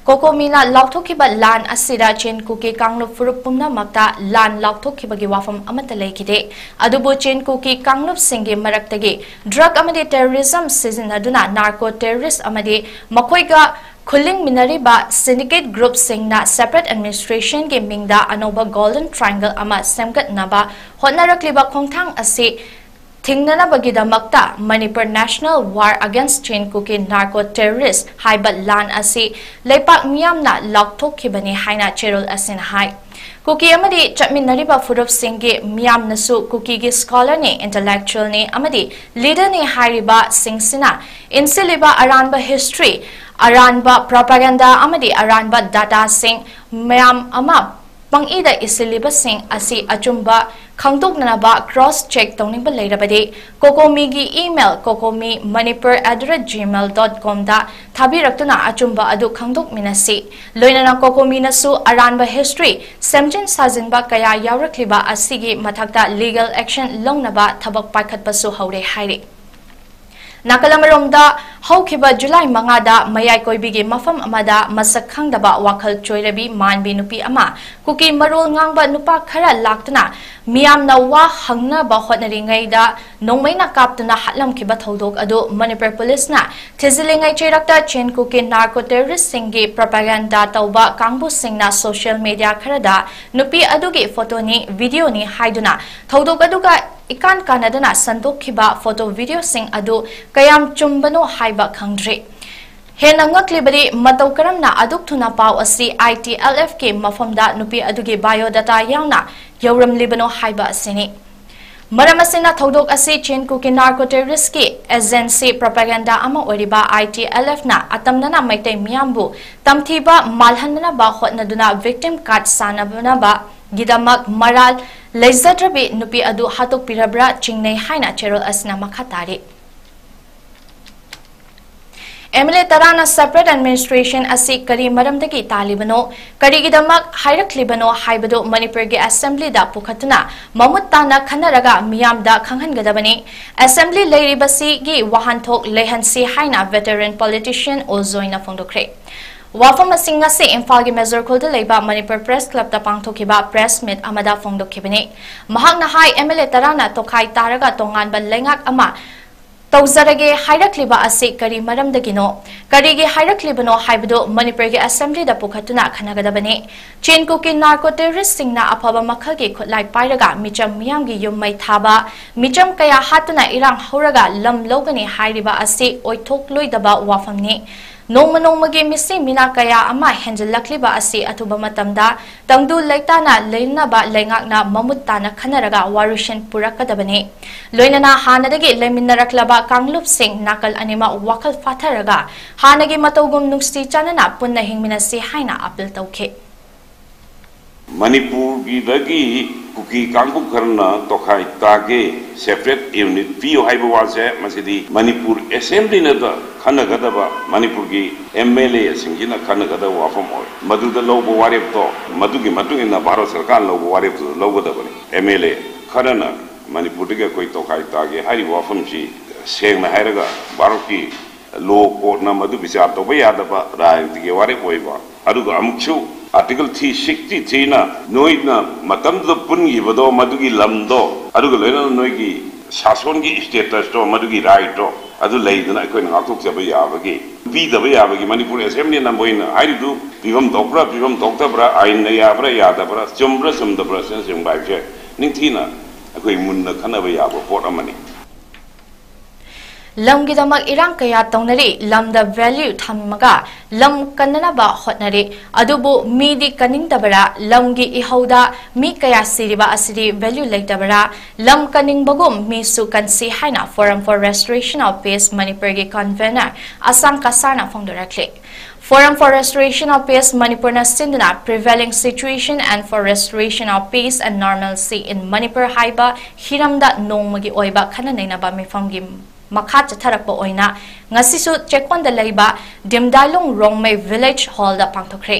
ꯀꯣꯀꯣꯃꯤꯅ ꯂꯥꯎꯊꯣꯛꯈꯤꯕ ꯂꯥꯟ ꯑꯁꯤꯗ ꯆꯤꯟ ꯀꯨꯀꯤ ꯀꯥꯡꯂꯨꯞ ꯐꯨꯔꯨꯞ ꯄꯨꯝꯅꯃꯛꯇ ꯂꯥꯟ ꯂꯥꯎꯊꯣꯛꯈꯤꯕꯒꯤ ꯋꯥꯐꯝ ꯑꯃꯠꯇ ꯂꯩꯈꯤꯗꯦ꯫ ꯑꯗꯨꯕꯨ ꯆꯤꯟ ꯀꯨꯀꯤ ꯀꯥꯡꯂꯨꯞꯁꯤꯡꯒꯤ ꯃꯔꯛꯇꯒꯤ drug ꯑꯃꯗꯤ terrorism ꯁꯤꯖꯤꯟꯅꯗꯨꯅ narco terrorist ꯑꯃꯗꯤ ꯃꯈꯣꯏꯒ ꯈꯨꯜꯂꯤꯡꯃꯤꯟꯅꯔꯤꯕ syndicate groupꯁꯤꯡꯅ separate administrationꯒꯤ ꯃꯤꯡꯗ ꯑꯅꯧꯕ Golden Triangle ꯑꯃ ꯁꯦꯝꯒꯠꯅꯕ ꯍꯣꯠꯅꯔꯛꯂꯤꯕ ꯈꯣꯡꯊꯥꯡ ꯑꯁꯤ ꯊꯤꯡꯅꯅꯕꯒꯤꯗꯃꯛꯇ Manipur National War Against Chin Kuki Narco Terrorist ꯍꯥꯏꯕ ꯂꯥꯟ ꯑꯁꯤ ꯂꯩꯄꯥꯛ ꯃꯤꯌꯥꯝꯅ ꯂꯥꯎꯊꯣꯛꯈꯤꯕꯅꯤ ꯍꯥꯏꯅ ꯆꯦꯔꯣꯜ ꯑꯁꯤꯅ ꯍꯥꯏ꯫ ꯀꯨꯀꯤ ꯑꯃꯗꯤ ꯆꯠꯃꯤꯟꯅꯔꯤꯕ ꯐꯨꯔꯨꯞꯁꯤꯡꯒꯤ ꯃꯤꯌꯥꯝꯅꯁꯨ ꯀꯨꯀꯤꯒꯤ scholarꯅꯤ, intellectualꯅꯤ ꯑꯃꯗꯤ leaderꯅꯤ ꯍꯥꯏꯔꯤꯕꯁꯤꯡꯁꯤꯅ ꯏꯟꯁꯤꯜꯂꯤꯕ ꯑꯔꯥꯟꯕ history, ꯑꯔꯥꯟꯕ propaganda ꯑꯃꯗꯤ ꯑꯔꯥꯟꯕ dataꯁꯤꯡ ꯃꯌꯥꯝ ꯑꯃ ꯄꯪꯏꯗ ꯏꯁꯤꯜꯂꯤꯕꯁꯤꯡ ꯑꯁꯤ ꯑꯆꯨꯝꯕ ꯈꯪꯗꯣꯛꯅꯅꯕ cross check ꯇꯧꯅꯤꯡꯕ ꯂꯩꯔꯕꯗꯤ ꯀꯣꯀꯣꯃꯤꯒꯤ email cocomimanipur at the rate gmail dot comꯗ ꯊꯥꯕꯤꯔꯛꯇꯨꯅ ꯑꯆꯨꯝꯕ ꯑꯗꯨ ꯈꯪꯗꯣꯛꯃꯤꯟꯅꯁꯤ꯫ ꯂꯣꯏꯅꯅ ꯀꯣꯀꯣꯃꯤꯅꯁꯨ ꯑꯔꯥꯟꯕ history ꯁꯦꯝꯖꯤꯟ ꯁꯥꯖꯤꯟꯕ ꯀꯌꯥ ꯌꯥꯎꯔꯛꯂꯤꯕ ꯑꯁꯤꯒꯤ ꯃꯊꯛꯇ legal action ꯂꯧꯅꯕ ꯊꯕꯛ ꯄꯥꯏꯈꯠꯄꯁꯨ ꯍꯧꯔꯦ ꯍꯥꯏꯔꯤ꯫ ꯅꯥꯀꯜ ꯑꯃꯔꯣꯝꯗ, ꯍꯧꯈꯤꯕ ꯖꯨꯂꯥꯏ ꯃꯉꯥꯗ ꯃꯌꯥꯏ ꯀꯣꯏꯕꯤꯒꯤ ꯃꯐꯝ ꯑꯃꯗ ꯃꯁꯛ ꯈꯪꯗꯕ ꯋꯥꯈꯜ ꯆꯣꯏꯔꯕꯤ ꯃꯥꯟꯕꯤ ꯅꯨꯄꯤ ꯑꯃ ꯀꯨꯀꯤ ꯃꯔꯣꯜ ꯉꯥꯡꯕ ꯅꯨꯄꯥ ꯈꯔ ꯂꯥꯛꯇꯨꯅ ꯃꯤꯌꯥꯝꯅ ꯋꯥ ꯍꯪꯅꯕ ꯍꯣꯠꯅꯔꯤꯉꯩꯗ ꯅꯣꯡꯃꯩꯅ ꯀꯥꯞꯇꯨꯅ ꯍꯥꯠꯂꯝꯈꯤꯕ ꯊꯧꯗꯣꯛ ꯑꯗꯨ ꯃꯅꯤꯄꯨꯔ ꯄꯨꯂꯤꯁꯅ ꯊꯤꯖꯤꯜꯂꯤꯉꯩ ꯆꯩꯔꯛꯇ ꯆꯤꯟ ꯀꯨꯀꯤ narco terroristꯁꯤꯡꯒꯤ propaganda ꯇꯧꯕ ꯀꯥꯡꯕꯨꯁꯤꯡꯅ social media ꯈꯔꯗ ꯅꯨꯄꯤ ꯑꯗꯨꯒꯤ photoꯅꯤ, videoꯅꯤ ꯍꯥꯏꯗꯨꯅ ꯊꯧꯗꯣꯛ ꯑꯗꯨꯒ ꯏꯀꯥꯟ ꯀꯥꯟꯅꯗꯅ ꯁꯟꯗꯣꯛꯈꯤꯕ photo videoꯁꯤꯡ ꯑꯗꯨ ꯀꯌꯥꯝ ꯆꯨꯝꯕꯅꯣ ꯍꯥꯏꯕ ꯈꯪꯗ꯭ꯔꯤ꯫ ꯍꯦꯟꯅ ꯉꯛꯂꯤꯕꯗꯤ ꯃꯇꯧ ꯀꯔꯝꯅ ꯑꯗꯨꯛ ꯊꯨꯅ ꯄꯥꯎ ꯑꯁꯤ ITLFꯀꯤ ꯃꯐꯝꯗ ꯅꯨꯄꯤ ꯑꯗꯨꯒꯤ biodata ꯌꯥꯎꯅ ꯌꯧꯔꯝꯂꯤꯕꯅꯣ ꯍꯥꯏꯕ ꯑꯁꯤꯅꯤ꯫ ꯃꯔꯝ ꯑꯁꯤꯅ, ꯊꯧꯗꯣꯛ ꯑꯁꯤ ꯆꯤꯟ ꯀꯨꯀꯤ ꯅꯥꯔꯀꯣ ꯇꯦꯔꯣꯔꯤꯁꯀꯤ ꯑꯦꯖꯦꯟꯁꯤ ꯄ꯭ꯔꯣꯄꯥꯒꯦꯟꯗꯥ ꯑꯃ ꯑꯣꯏꯔꯤꯕ ꯑꯥꯏ ꯇꯤ ꯑꯦꯜ ꯑꯦꯐꯅ ꯑꯇꯝꯅꯅ ꯃꯩꯇꯩ ꯃꯤꯌꯥꯝꯕꯨ ꯇꯝꯊꯤꯕ ꯃꯥꯜꯍꯟꯅꯅꯕ ꯍꯣꯠꯅꯗꯨꯅ ꯚꯤꯛꯇꯤꯝ ꯀꯥꯔꯗ ꯁꯥꯟꯅꯅꯕꯒꯤꯗꯃꯛ ꯃꯔꯥꯜ ꯂꯩꯖꯗ꯭ꯔꯕꯤ ꯅꯨꯄꯤ ꯑꯗꯨ ꯍꯥꯠꯇꯣꯛꯄꯤꯔꯕ꯭ꯔꯥ ꯆꯤꯡꯅꯩ ꯍꯥꯏꯅ ꯆꯦꯔꯣꯜ ꯑꯁꯤꯅ ꯃꯈꯥ ꯇꯥꯔꯤ꯫ ꯑꯦꯝ ꯑꯦꯜ ꯑꯦ ꯇꯔꯥꯅ separate administration ꯑꯁꯤ ꯀꯔꯤ ꯃꯔꯝꯗꯒꯤ ꯇꯥꯜꯂꯤꯕꯅꯣ, ꯀꯔꯤꯒꯤꯗꯃꯛ ꯍꯥꯏꯔꯛꯂꯤꯕꯅꯣ ꯍꯥꯏꯕꯗꯨ ꯃꯅꯤꯄꯨꯔꯒꯤ ꯑꯦꯁꯦꯝꯕ꯭ꯂꯤꯗ ꯄꯨꯈꯠꯇꯨꯅ ꯃꯃꯨꯠ ꯇꯥꯅ ꯈꯟꯅꯔꯒ ꯃꯤꯌꯥꯝꯗ ꯈꯪꯍꯟꯒꯗꯕꯅꯤ꯫ ꯑꯦꯁꯦꯝꯕ꯭ꯂꯤ ꯂꯩꯔꯤꯕꯁꯤꯒꯤ ꯋꯥꯍꯟꯊꯣꯛ ꯂꯩꯍꯟꯁꯤ ꯍꯥꯏꯅ veteran politician ꯑꯣꯜꯖꯣꯏꯅ ꯐꯣꯡꯗꯣꯛꯈ꯭ꯔꯦ꯫ ꯋꯥꯐꯝ ꯑꯁꯤ ꯉꯁꯤ ꯏꯝꯐꯥꯜꯒꯤ ꯃꯦꯖꯣꯔ ꯈꯨꯜꯗ ꯂꯩꯕ ꯃꯅꯤꯄꯨꯔ ꯄ꯭ꯔꯦꯁ ꯀ꯭ꯂꯕꯇ ꯄꯥꯡꯊꯣꯛꯈꯤꯕ ꯄ꯭ꯔꯦꯁ ꯃꯤꯠ ꯑꯃꯗ ꯐꯣꯡꯗꯣꯛꯈꯤꯕꯅꯤ꯫ ꯃꯍꯥꯛꯅ ꯍꯥꯏ, ꯑꯦꯝ ꯑꯦꯜ ꯑꯦ ꯇꯔꯥꯅ ꯇꯣꯈꯥꯏ ꯇꯥꯔꯒ ꯇꯣꯉꯥꯟꯕ ꯂꯩꯉꯥꯛ ꯑꯃ ꯇꯧꯖꯔꯒꯦ ꯍꯥꯏꯔꯛꯂꯤꯕ ꯑꯁꯤ ꯀꯔꯤ ꯃꯔꯝꯗꯒꯤꯅꯣ, ꯀꯔꯤꯒꯤ ꯍꯥꯏꯔꯛꯂꯤꯕꯅꯣ ꯍꯥꯏꯕꯗꯨ ꯃꯅꯤꯄꯨꯔꯒꯤ ꯑꯦꯁꯦꯝꯕ꯭ꯂꯤꯗ ꯄꯨꯈꯠꯇꯨꯅ ꯈꯟꯅꯒꯗꯕꯅꯤ꯫ ꯆꯤꯟ ꯀꯨꯀꯤ ꯅꯥꯔꯀꯣ ꯇꯦꯔꯣꯔꯤꯁꯁꯤꯡꯅ ꯑꯐꯕ ꯃꯈꯜꯒꯤ ꯈꯨꯠꯂꯥꯏ ꯄꯥꯏꯔꯒ ꯃꯤꯆꯝ ꯃꯤꯌꯥꯝꯒꯤ ꯌꯨꯝ ꯃꯩ ꯊꯥꯕ, ꯃꯤꯆꯝ ꯀꯌꯥ ꯍꯥꯠꯇꯨꯅ ꯏꯔꯥꯡ ꯍꯧꯔꯒ ꯂꯝ ꯂꯧꯒꯅꯤ ꯍꯥꯏꯔꯤꯕ ꯑꯁꯤ ꯑꯣꯏꯊꯣꯛꯂꯣꯏꯗꯕ ꯋꯥꯐꯝꯅꯤ꯫ ꯅꯣꯡꯃ ꯅꯣꯡꯃꯒꯤ ꯃꯤꯁꯤ ꯃꯤꯅꯥ ꯀꯌꯥ ꯑꯃ ꯍꯦꯟꯖꯤꯜꯂꯛꯂꯤꯕ ꯑꯁꯤ ꯑꯊꯨꯕ ꯃꯇꯝꯗ ꯇꯪꯗꯨ ꯂꯩꯇꯥꯅ ꯂꯩꯅꯅꯕ ꯂꯩꯉꯥꯛꯅ ꯃꯃꯨꯠ ꯇꯥꯅ ꯈꯟꯅꯔꯒ ꯋꯥꯔꯣꯏꯁꯤꯟ ꯄꯨꯔꯛꯀꯗꯕꯅꯤ꯫ ꯂꯣꯏꯅꯅ ꯍꯥꯟꯅꯗꯒꯤ ꯂꯩꯃꯤꯟꯅꯔꯛꯂꯕ ꯀꯥꯡꯂꯨꯞꯁꯤꯡ ꯅꯥꯀꯜ ꯑꯅꯤꯃꯛ ꯋꯥꯈꯜ ꯐꯥꯊꯔꯒ ꯍꯥꯟꯅꯒꯤ ꯃꯇꯧꯒꯨꯝ ꯅꯨꯡꯁꯤ ꯆꯥꯟꯅꯅ ꯄꯨꯟꯅ ꯍꯤꯡꯃꯤꯟꯅꯁꯤ ꯍꯥꯏꯅ ꯑꯄꯤꯜ ꯇꯧꯈꯤ꯫ ꯃꯅꯤꯄꯨꯔꯒꯤꯗꯒꯤ ꯀꯨꯀꯤ ꯀꯥꯡꯕꯨ ꯈꯔꯅ ꯇꯣꯈꯥꯏ ꯇꯥꯒꯦ, separate unit ꯄꯤꯌꯨ ꯍꯥꯏꯕ ꯋꯥꯁꯦ, ꯃꯁꯤꯗꯤ ꯃꯅꯤꯄꯨꯔ ꯑꯦꯁꯦꯝꯕ꯭ꯂꯤꯅꯗ ꯈꯟꯅꯒꯗꯕ, ꯃꯅꯤꯄꯨꯔꯒꯤ ꯑꯦꯝ ꯑꯦꯜ ꯑꯦꯁꯤꯡꯁꯤꯅ ꯈꯟꯅꯒꯗꯕ ꯋꯥꯐꯝ ꯑꯣꯏ꯫ ꯃꯗꯨꯗ ꯂꯧꯕ ꯋꯥꯔꯦꯞꯇꯣ, ꯃꯗꯨꯒꯤ ꯃꯇꯨꯡ ꯏꯟꯅ ꯚꯥꯔꯠ ꯁꯔꯀꯥꯔꯅ ꯂꯧꯕ ꯋꯥꯔꯦꯞꯇꯨ ꯂꯧꯒꯗꯕꯅꯤ꯫ ꯑꯦꯝ ꯑꯦꯜ ꯑꯦ ꯈꯔꯅ ꯃꯅꯤꯄꯨꯔꯗꯒꯤ ꯑꯩꯈꯣꯏ ꯇꯣꯈꯥꯏ ꯇꯥꯒꯦ ꯍꯥꯏꯔꯤꯕ ꯋꯥꯐꯝꯁꯤ, ꯁꯦꯡꯅ ꯍꯥꯏꯔꯒ, ꯚꯥꯔꯠꯀꯤ ꯂꯣ ꯀꯣꯔꯠꯅ ꯃꯗꯨ ꯕꯤꯆꯥꯔ ꯇꯧꯕ ꯌꯥꯗꯕ ꯔꯥꯖꯅꯤꯇꯤꯒꯤ ꯋꯥꯔꯦꯞ ꯑꯣꯏꯕ꯫ ꯑꯗꯨꯒ ꯑꯃꯨꯛꯁꯨ Article three sixty three ꯅ ꯅꯣꯏꯅ ꯃꯇꯝꯗꯨꯗ ꯄꯨꯟꯈꯤꯕꯗꯣ, ꯃꯗꯨꯒꯤ ꯂꯝꯗꯣ, ꯑꯗꯨꯒ ꯂꯣꯏꯅꯅ ꯅꯣꯏꯒꯤ ꯁꯥꯁꯣꯟꯒꯤ status ꯇꯣ, ꯃꯗꯨꯒꯤ right ꯇꯣ, ꯑꯗꯨ ꯂꯩꯗꯅ ꯑꯩꯈꯣꯏꯅ ꯉꯥꯛꯊꯣꯛꯆꯕ ꯌꯥꯕꯒꯤ, ꯄꯤꯗꯕ ꯌꯥꯕꯒꯤ ꯃꯅꯤꯄꯨꯔ ꯑꯦꯁꯦꯝꯕ꯭ꯂꯤꯅ ꯃꯣꯏꯅ ꯍꯥꯏꯔꯤꯗꯨ ꯄꯤꯐꯝ ꯊꯣꯛꯄ꯭ꯔꯥ, ꯄꯤꯐꯝ ꯊꯣꯛꯇꯕ꯭ꯔꯥ, ꯑꯥꯏꯟꯅ ꯌꯥꯕ꯭ꯔꯥ, ꯌꯥꯗꯕ꯭ꯔꯥ, ꯆꯨꯝꯕ꯭ꯔꯥ, ꯆꯨꯝꯗꯕ꯭ꯔꯥ, ꯑꯁꯤꯅꯆꯤꯡꯕ ꯍꯥꯏꯕꯁꯦ ꯅꯤꯡꯊꯤꯅ ꯑꯩꯈꯣꯏ ꯃꯨꯟꯅ ꯈꯟꯅꯕ ꯌꯥꯕ ꯄꯣꯠ ꯑꯃꯅꯤ꯫ ꯂꯝꯒꯤꯗꯃꯛ ꯏꯔꯥꯡ ꯀꯌꯥ ꯇꯧꯅꯔꯤ, ꯂꯝꯗ value ꯊꯝꯃꯒ ꯂꯝ ꯀꯟꯅꯅꯕ ꯍꯣꯠꯅꯔꯤ꯫ ꯑꯗꯨꯕꯨ ꯃꯤꯗꯤ ꯀꯟꯅꯤꯡꯗꯕꯔꯥ? ꯂꯝꯒꯤ ꯏꯍꯧꯗ ꯃꯤ ꯀꯌꯥ ꯁꯤꯔꯤꯕ ꯑꯁꯤꯗꯤ value ꯂꯩꯇꯕꯔꯥ? ꯂꯝ ꯀꯟꯅꯤꯡꯕꯒꯨꯝ ꯃꯤꯁꯨ ꯀꯟꯁꯤ ꯍꯥꯏꯅ Forum for Restoration of Peace ꯃꯅꯤꯄꯨꯔꯒꯤ convener ꯑꯁꯥꯡ ꯀꯁꯥꯔꯅ ꯐꯣꯡꯗꯣꯔꯛꯂꯤ꯫ Forum for Restoration of Peace ꯃꯅꯤꯄꯨꯔꯅ ꯁꯤꯟꯗꯨꯅ Prevailing Situation and for Restoration of Peace and Normalcy in Manipur ꯍꯥꯏꯕ ꯍꯤꯔꯝꯗ ꯅꯣꯡꯃꯒꯤ ꯑꯣꯏꯕ ꯈꯟꯅ ꯅꯩꯅꯕ ꯃꯤꯐꯝꯒꯤ ꯃꯈꯥ ꯆꯠꯊꯔꯛꯄ ꯑꯣꯏꯅ ꯉꯁꯤꯁꯨ ꯆꯦꯛꯀꯣꯟꯗ ꯂꯩꯕ ꯗꯤꯝꯗꯥꯏꯂꯨꯡ ꯔꯣꯡꯃꯩ Village Hallꯗ ꯄꯥꯡꯊꯣꯛꯈ꯭ꯔꯦ꯫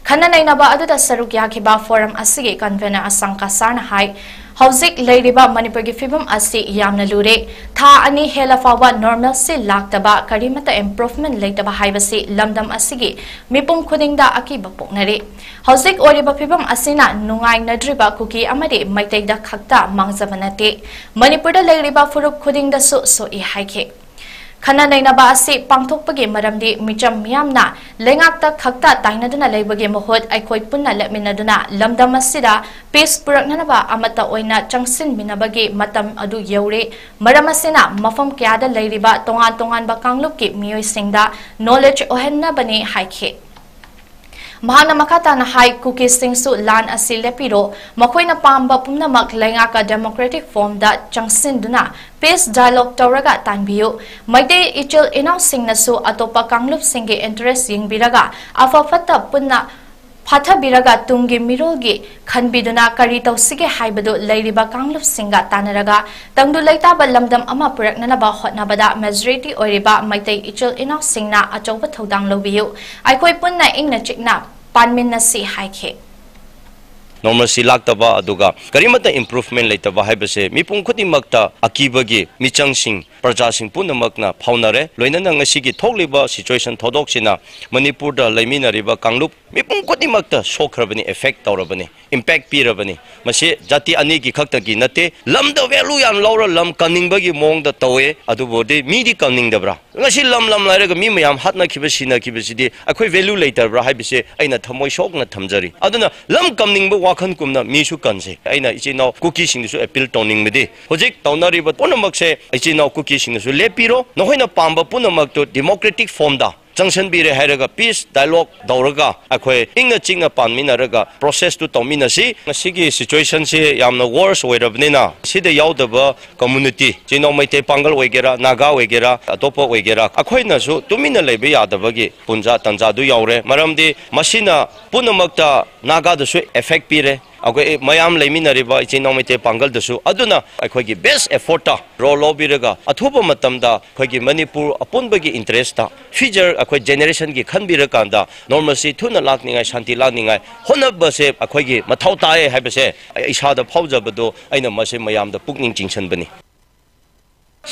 ꯈꯟꯅ ꯅꯩꯅꯕ ꯑꯗꯨꯗ ꯁꯔꯨꯛ ꯌꯥꯈꯤꯕ Forum ꯑꯁꯤꯒꯤ convener ꯑꯁꯥꯡ ꯀꯁꯥꯔꯅ ꯍꯥꯏ, ꯍꯧꯖꯤꯛ ꯂꯩꯔꯤꯕ ꯃꯅꯤꯄꯨꯔꯒꯤ ꯐꯤꯕꯝ ꯑꯁꯤ ꯌꯥꯝꯅ ꯂꯨꯔꯦ꯫ ꯊꯥ ꯑꯅꯤ ꯍꯦꯜꯂ ꯐꯥꯎꯕ normalcy ꯂꯥꯛꯇꯕ, ꯀꯔꯤꯃꯠꯇ improvement ꯂꯩꯇꯕ ꯍꯥꯏꯕꯁꯤ ꯂꯝꯗꯝ ꯑꯁꯤꯒꯤ ꯃꯤꯄꯨꯝ ꯈꯨꯗꯤꯡꯗ ꯑꯀꯤꯕ ꯄꯣꯛꯅꯔꯤ꯫ ꯍꯧꯖꯤꯛ ꯑꯣꯏꯔꯤꯕ ꯐꯤꯕꯝ ꯑꯁꯤꯅ ꯅꯨꯡꯉꯥꯏꯅꯗ꯭ꯔꯤꯕ ꯀꯨꯀꯤ ꯑꯃꯗꯤ ꯃꯩꯇꯩꯗ ꯈꯛꯇ ꯃꯥꯡꯖꯕ ꯅꯠꯇꯦ, ꯃꯅꯤꯄꯨꯔꯗ ꯂꯩꯔꯤꯕ ꯐꯨꯔꯨꯞ ꯈꯨꯗꯤꯡꯗꯁꯨ ꯁꯣꯛꯏ ꯍꯥꯏꯈꯤ꯫ ꯈꯟꯅ ꯅꯩꯅꯕ ꯑꯁꯤ ꯄꯥꯡꯊꯣꯛꯄꯒꯤ ꯃꯔꯝꯗꯤ ꯃꯤꯆꯝ ꯃꯤꯌꯥꯝꯅ ꯂꯩꯉꯥꯛꯇ ꯈꯛꯇ ꯇꯥꯏꯅꯗꯨꯅ ꯂꯩꯕꯒꯤ ꯃꯍꯨꯠ ꯑꯩꯈꯣꯏ ꯄꯨꯟꯅ ꯂꯦꯞꯃꯤꯟꯅꯗꯨꯅ ꯂꯝꯗꯝ ꯑꯁꯤꯗ peace ꯄꯨꯔꯛꯅꯅꯕ ꯑꯃꯠꯇ ꯑꯣꯏꯅ ꯆꯪꯁꯤꯟꯃꯤꯟꯅꯕꯒꯤ ꯃꯇꯝ ꯑꯗꯨ ꯌꯧꯔꯦ꯫ ꯃꯔꯝ ꯑꯁꯤꯅ ꯃꯐꯝ ꯀꯌꯥꯗ ꯂꯩꯔꯤꯕ ꯇꯣꯉꯥꯟ ꯇꯣꯉꯥꯟꯕ ꯀꯥꯡꯂꯨꯞꯀꯤ ꯃꯤꯑꯣꯏꯁꯤꯡꯗ knowledge ꯑꯣꯏꯍꯟꯅꯕꯅꯤ ꯍꯥꯏꯈꯤ꯫ ꯃꯍꯥꯛꯅ ꯃꯈꯥ ꯇꯥꯅ ꯍꯥꯏ, ꯀꯨꯀꯤꯁꯤꯡꯁꯨ ꯂꯥꯟ ꯑꯁꯤ ꯂꯦꯞꯄꯤꯔꯣ, ꯃꯈꯣꯏꯅ ꯄꯥꯝꯕ ꯄꯨꯝꯅꯃꯛ ꯂꯩꯉꯥꯛꯀ democratic formꯗ ꯆꯪꯁꯤꯟꯗꯨꯅ peace dialogue ꯇꯧꯔꯒ ꯇꯥꯟꯕꯤꯌꯨ꯫ ꯃꯩꯇꯩ ꯏꯆꯤꯜ ꯏꯅꯥꯎꯁꯤꯡꯅꯁꯨ ꯑꯇꯣꯞꯄ ꯀꯥꯡꯂꯨꯞꯁꯤꯡꯒꯤ interest ꯌꯦꯡꯕꯤꯔꯒ ꯑꯐ ꯐꯠꯇ ꯄꯨꯟꯅ ꯐꯥꯊꯕꯤꯔꯒ ꯇꯨꯡꯒꯤ ꯃꯤꯔꯣꯜꯒꯤ ꯈꯟꯕꯤꯗꯨꯅ ꯀꯔꯤ ꯇꯧꯁꯤꯒꯦ ꯍꯥꯏꯕꯗꯨ ꯂꯩꯔꯤꯕ ꯀꯥꯡꯂꯨꯞꯁꯤꯡꯒ ꯇꯥꯟꯅꯔꯒ ꯇꯪꯗꯨ ꯂꯩꯇꯥꯕ ꯂꯝꯗꯝ ꯑꯃ ꯄꯨꯔꯛꯅꯅꯕ ꯍꯣꯠꯅꯕꯗ majority ꯑꯣꯏꯔꯤꯕ ꯃꯩꯇꯩ ꯏꯆꯤꯜ ꯏꯅꯥꯎꯁꯤꯡꯅ ꯑꯆꯧꯕ ꯊꯧꯗꯥꯡ ꯂꯧꯕꯤꯌꯨ꯫ ꯑꯩꯈꯣꯏ ꯄꯨꯟꯅ ꯏꯪꯅ ꯆꯤꯛꯅ ꯄꯥꯟꯃꯤꯟꯅꯁꯤ ꯍꯥꯏꯈꯤ꯫ Normalcy ꯂꯥꯛꯇꯕ ꯑꯗꯨꯒ ꯀꯔꯤꯃꯠꯇ improvement ꯂꯩꯇꯕ ꯍꯥꯏꯕꯁꯦ ꯃꯤꯄꯨꯝ ꯈꯨꯗꯤꯡꯃꯛꯇ ꯑꯀꯤꯕꯒꯤ ꯃꯤꯆꯪꯁꯤꯡ, ꯄ꯭ꯔꯖꯥꯁꯤꯡ ꯄꯨꯝꯅꯃꯛꯅ ꯐꯥꯎꯅꯔꯦ꯫ ꯂꯣꯏꯅꯅ ꯉꯁꯤꯒꯤ ꯊꯣꯛꯂꯤꯕ situation ꯊꯧꯗꯣꯛꯁꯤꯅ ꯃꯅꯤꯄꯨꯔꯗ ꯂꯩꯃꯤꯟꯅꯔꯤꯕ ꯀꯥꯡꯂꯨꯞ ꯃꯤꯄꯨꯝ ꯈꯨꯗꯤꯡꯃꯛꯇ ꯁꯣꯛꯈ꯭ꯔꯕꯅꯤ, effect ꯇꯧꯔꯕꯅꯤ, impact ꯄꯤꯔꯕꯅꯤ꯫ ꯃꯁꯤ ꯖꯥꯇꯤ ꯑꯅꯤꯒꯤ ꯈꯛꯇꯒꯤ ꯅꯠꯇꯦ꯫ ꯂꯝꯗ value ꯌꯥꯝ ꯂꯧꯔ ꯂꯝ ꯀꯟꯅꯤꯡꯕꯒꯤ ꯃꯑꯣꯡꯗ ꯇꯧꯋꯦ꯫ ꯑꯗꯨꯕꯨꯗꯤ ꯃꯤꯗꯤ ꯀꯟꯅꯤꯡꯗꯕ꯭ꯔꯥ? ꯉꯁꯤ ꯂꯝ ꯂꯝ ꯂꯩꯔꯒ ꯃꯤ ꯃꯌꯥꯝ ꯍꯥꯠꯅꯈꯤꯕ, ꯁꯤꯅꯈꯤꯕꯁꯤꯗꯤ ꯑꯩꯈꯣꯏ value ꯂꯩꯇꯕ꯭ꯔꯥ ꯍꯥꯏꯕꯁꯦ ꯑꯩꯅ ꯊꯃꯣꯏ ꯁꯣꯛꯅ ꯊꯝꯖꯔꯤ꯫ ꯑꯗꯨꯅ ꯂꯝ ꯀꯟꯅꯤꯡꯕ ꯋꯥ ꯋꯥꯈꯜ ꯀꯨꯝꯅ ꯃꯤꯁꯨ ꯀꯟꯁꯦ꯫ ꯑꯩꯅ ꯏꯆꯤꯟ ꯏꯅꯥꯎ ꯀꯨꯀꯤꯁꯤꯡꯗꯁꯨ ꯑꯦꯄꯤꯜ ꯇꯧꯅꯤꯡꯕꯗꯤ, ꯍꯧꯖꯤꯛ ꯇꯧꯅꯔꯤꯕ ꯄꯨꯝꯅꯃꯛꯁꯦ ꯏꯆꯤꯟ ꯏꯅꯥꯎ ꯀꯨꯀꯤꯁꯤꯡꯅꯁꯨ ꯂꯦꯞꯄꯤꯔꯣ, ꯅꯈꯣꯏꯅ ꯄꯥꯝꯕ ꯄꯨꯝꯅꯃꯛꯇꯨ ꯗꯤꯃꯣꯀ꯭ꯔꯦꯇꯤꯛ ꯐꯣꯝꯗ ꯆꯪꯁꯤꯟꯕꯤꯔꯦ ꯍꯥꯏꯔꯒ ꯄꯤꯁ ꯗꯥꯏꯂꯣꯒ ꯇꯧꯔꯒ ꯑꯩꯈꯣꯏ ꯏꯪꯅ ꯆꯤꯛꯅ ꯄꯥꯟꯃꯤꯟꯅꯔꯒ ꯄ꯭ꯔꯣꯁꯦꯁꯇꯨ ꯇꯧꯃꯤꯟꯅꯁꯤ꯫ ꯉꯁꯤꯒꯤ ꯁꯤꯆꯨꯋꯦꯁꯟꯁꯤ ꯌꯥꯝꯅ ꯋꯥꯔꯁ ꯑꯣꯏꯔꯕꯅꯤꯅ ꯁꯤꯗ ꯌꯥꯎꯗꯕ ꯀꯝꯃꯨꯅꯤꯇꯤ, ꯏꯆꯤꯟ ꯏꯅꯥꯎ ꯃꯩꯇꯩ ꯄꯥꯡꯒꯜ ꯑꯣꯏꯒꯦꯔꯥ, ꯅꯥꯒꯥ ꯑꯣꯏꯒꯦꯔꯥ, ꯑꯇꯣꯞꯄ ꯑꯣꯏꯒꯦꯔꯥ, ꯑꯩꯈꯣꯏꯅꯁꯨ ꯇꯨꯃꯤꯟꯅ ꯂꯩꯕ ꯌꯥꯗꯕꯒꯤ ꯄꯨꯟꯖꯥ ꯇꯟꯖꯥꯗꯨ ꯌꯥꯎꯔꯦ꯫ ꯃꯔꯝꯗꯤ ꯃꯁꯤꯅ ꯄꯨꯝꯅꯃꯛꯇ ꯅꯥꯒꯥꯗꯁꯨ ꯑꯦꯐꯦꯛ ꯄꯤꯔꯦ꯫ ꯑꯩꯈꯣꯏ ꯃꯌꯥꯝ ꯂꯩꯃꯤꯟꯅꯔꯤꯕ ꯏꯆꯤꯟ ꯏꯅꯥꯎ ꯃꯩꯇꯩ ꯄꯥꯡꯒꯜꯗꯁꯨ꯫ ꯑꯗꯨꯅ ꯑꯩꯈꯣꯏꯒꯤ ꯕꯦꯁ ꯑꯦꯐꯣꯔꯠꯇ ꯔꯣꯜ ꯂꯧꯕꯤꯔꯒ ꯑꯊꯨꯕ ꯃꯇꯝꯗ ꯑꯩꯈꯣꯏꯒꯤ ꯃꯅꯤꯄꯨꯔ ꯑꯄꯨꯟꯕꯒꯤ ꯏꯟꯇꯔꯦꯁꯇ, ꯐ꯭ꯌꯨꯆꯔ ꯑꯩꯈꯣꯏ ꯖꯦꯅꯦꯔꯦꯁꯟꯒꯤ ꯈꯟꯕꯤꯔꯀꯥꯟꯗ ꯅꯣꯔꯃꯦꯜꯁꯤ ꯊꯨꯅ ꯂꯥꯛꯅꯤꯡꯉꯥꯏ, ꯁꯥꯟꯇꯤ ꯂꯥꯛꯅꯤꯡꯉꯥꯏ ꯍꯣꯠꯅꯕꯁꯦ ꯑꯩꯈꯣꯏꯒꯤ ꯃꯊꯧ ꯇꯥꯏ ꯍꯥꯏꯕꯁꯦ ꯑꯩ ꯏꯁꯥꯗ ꯐꯥꯎꯖꯕꯗꯣ ꯑꯩꯅ ꯃꯁꯤ ꯃꯌꯥꯝꯗ ꯄꯨꯛꯅꯤꯡ ꯆꯤꯡꯁꯤꯟꯕꯅꯤ꯫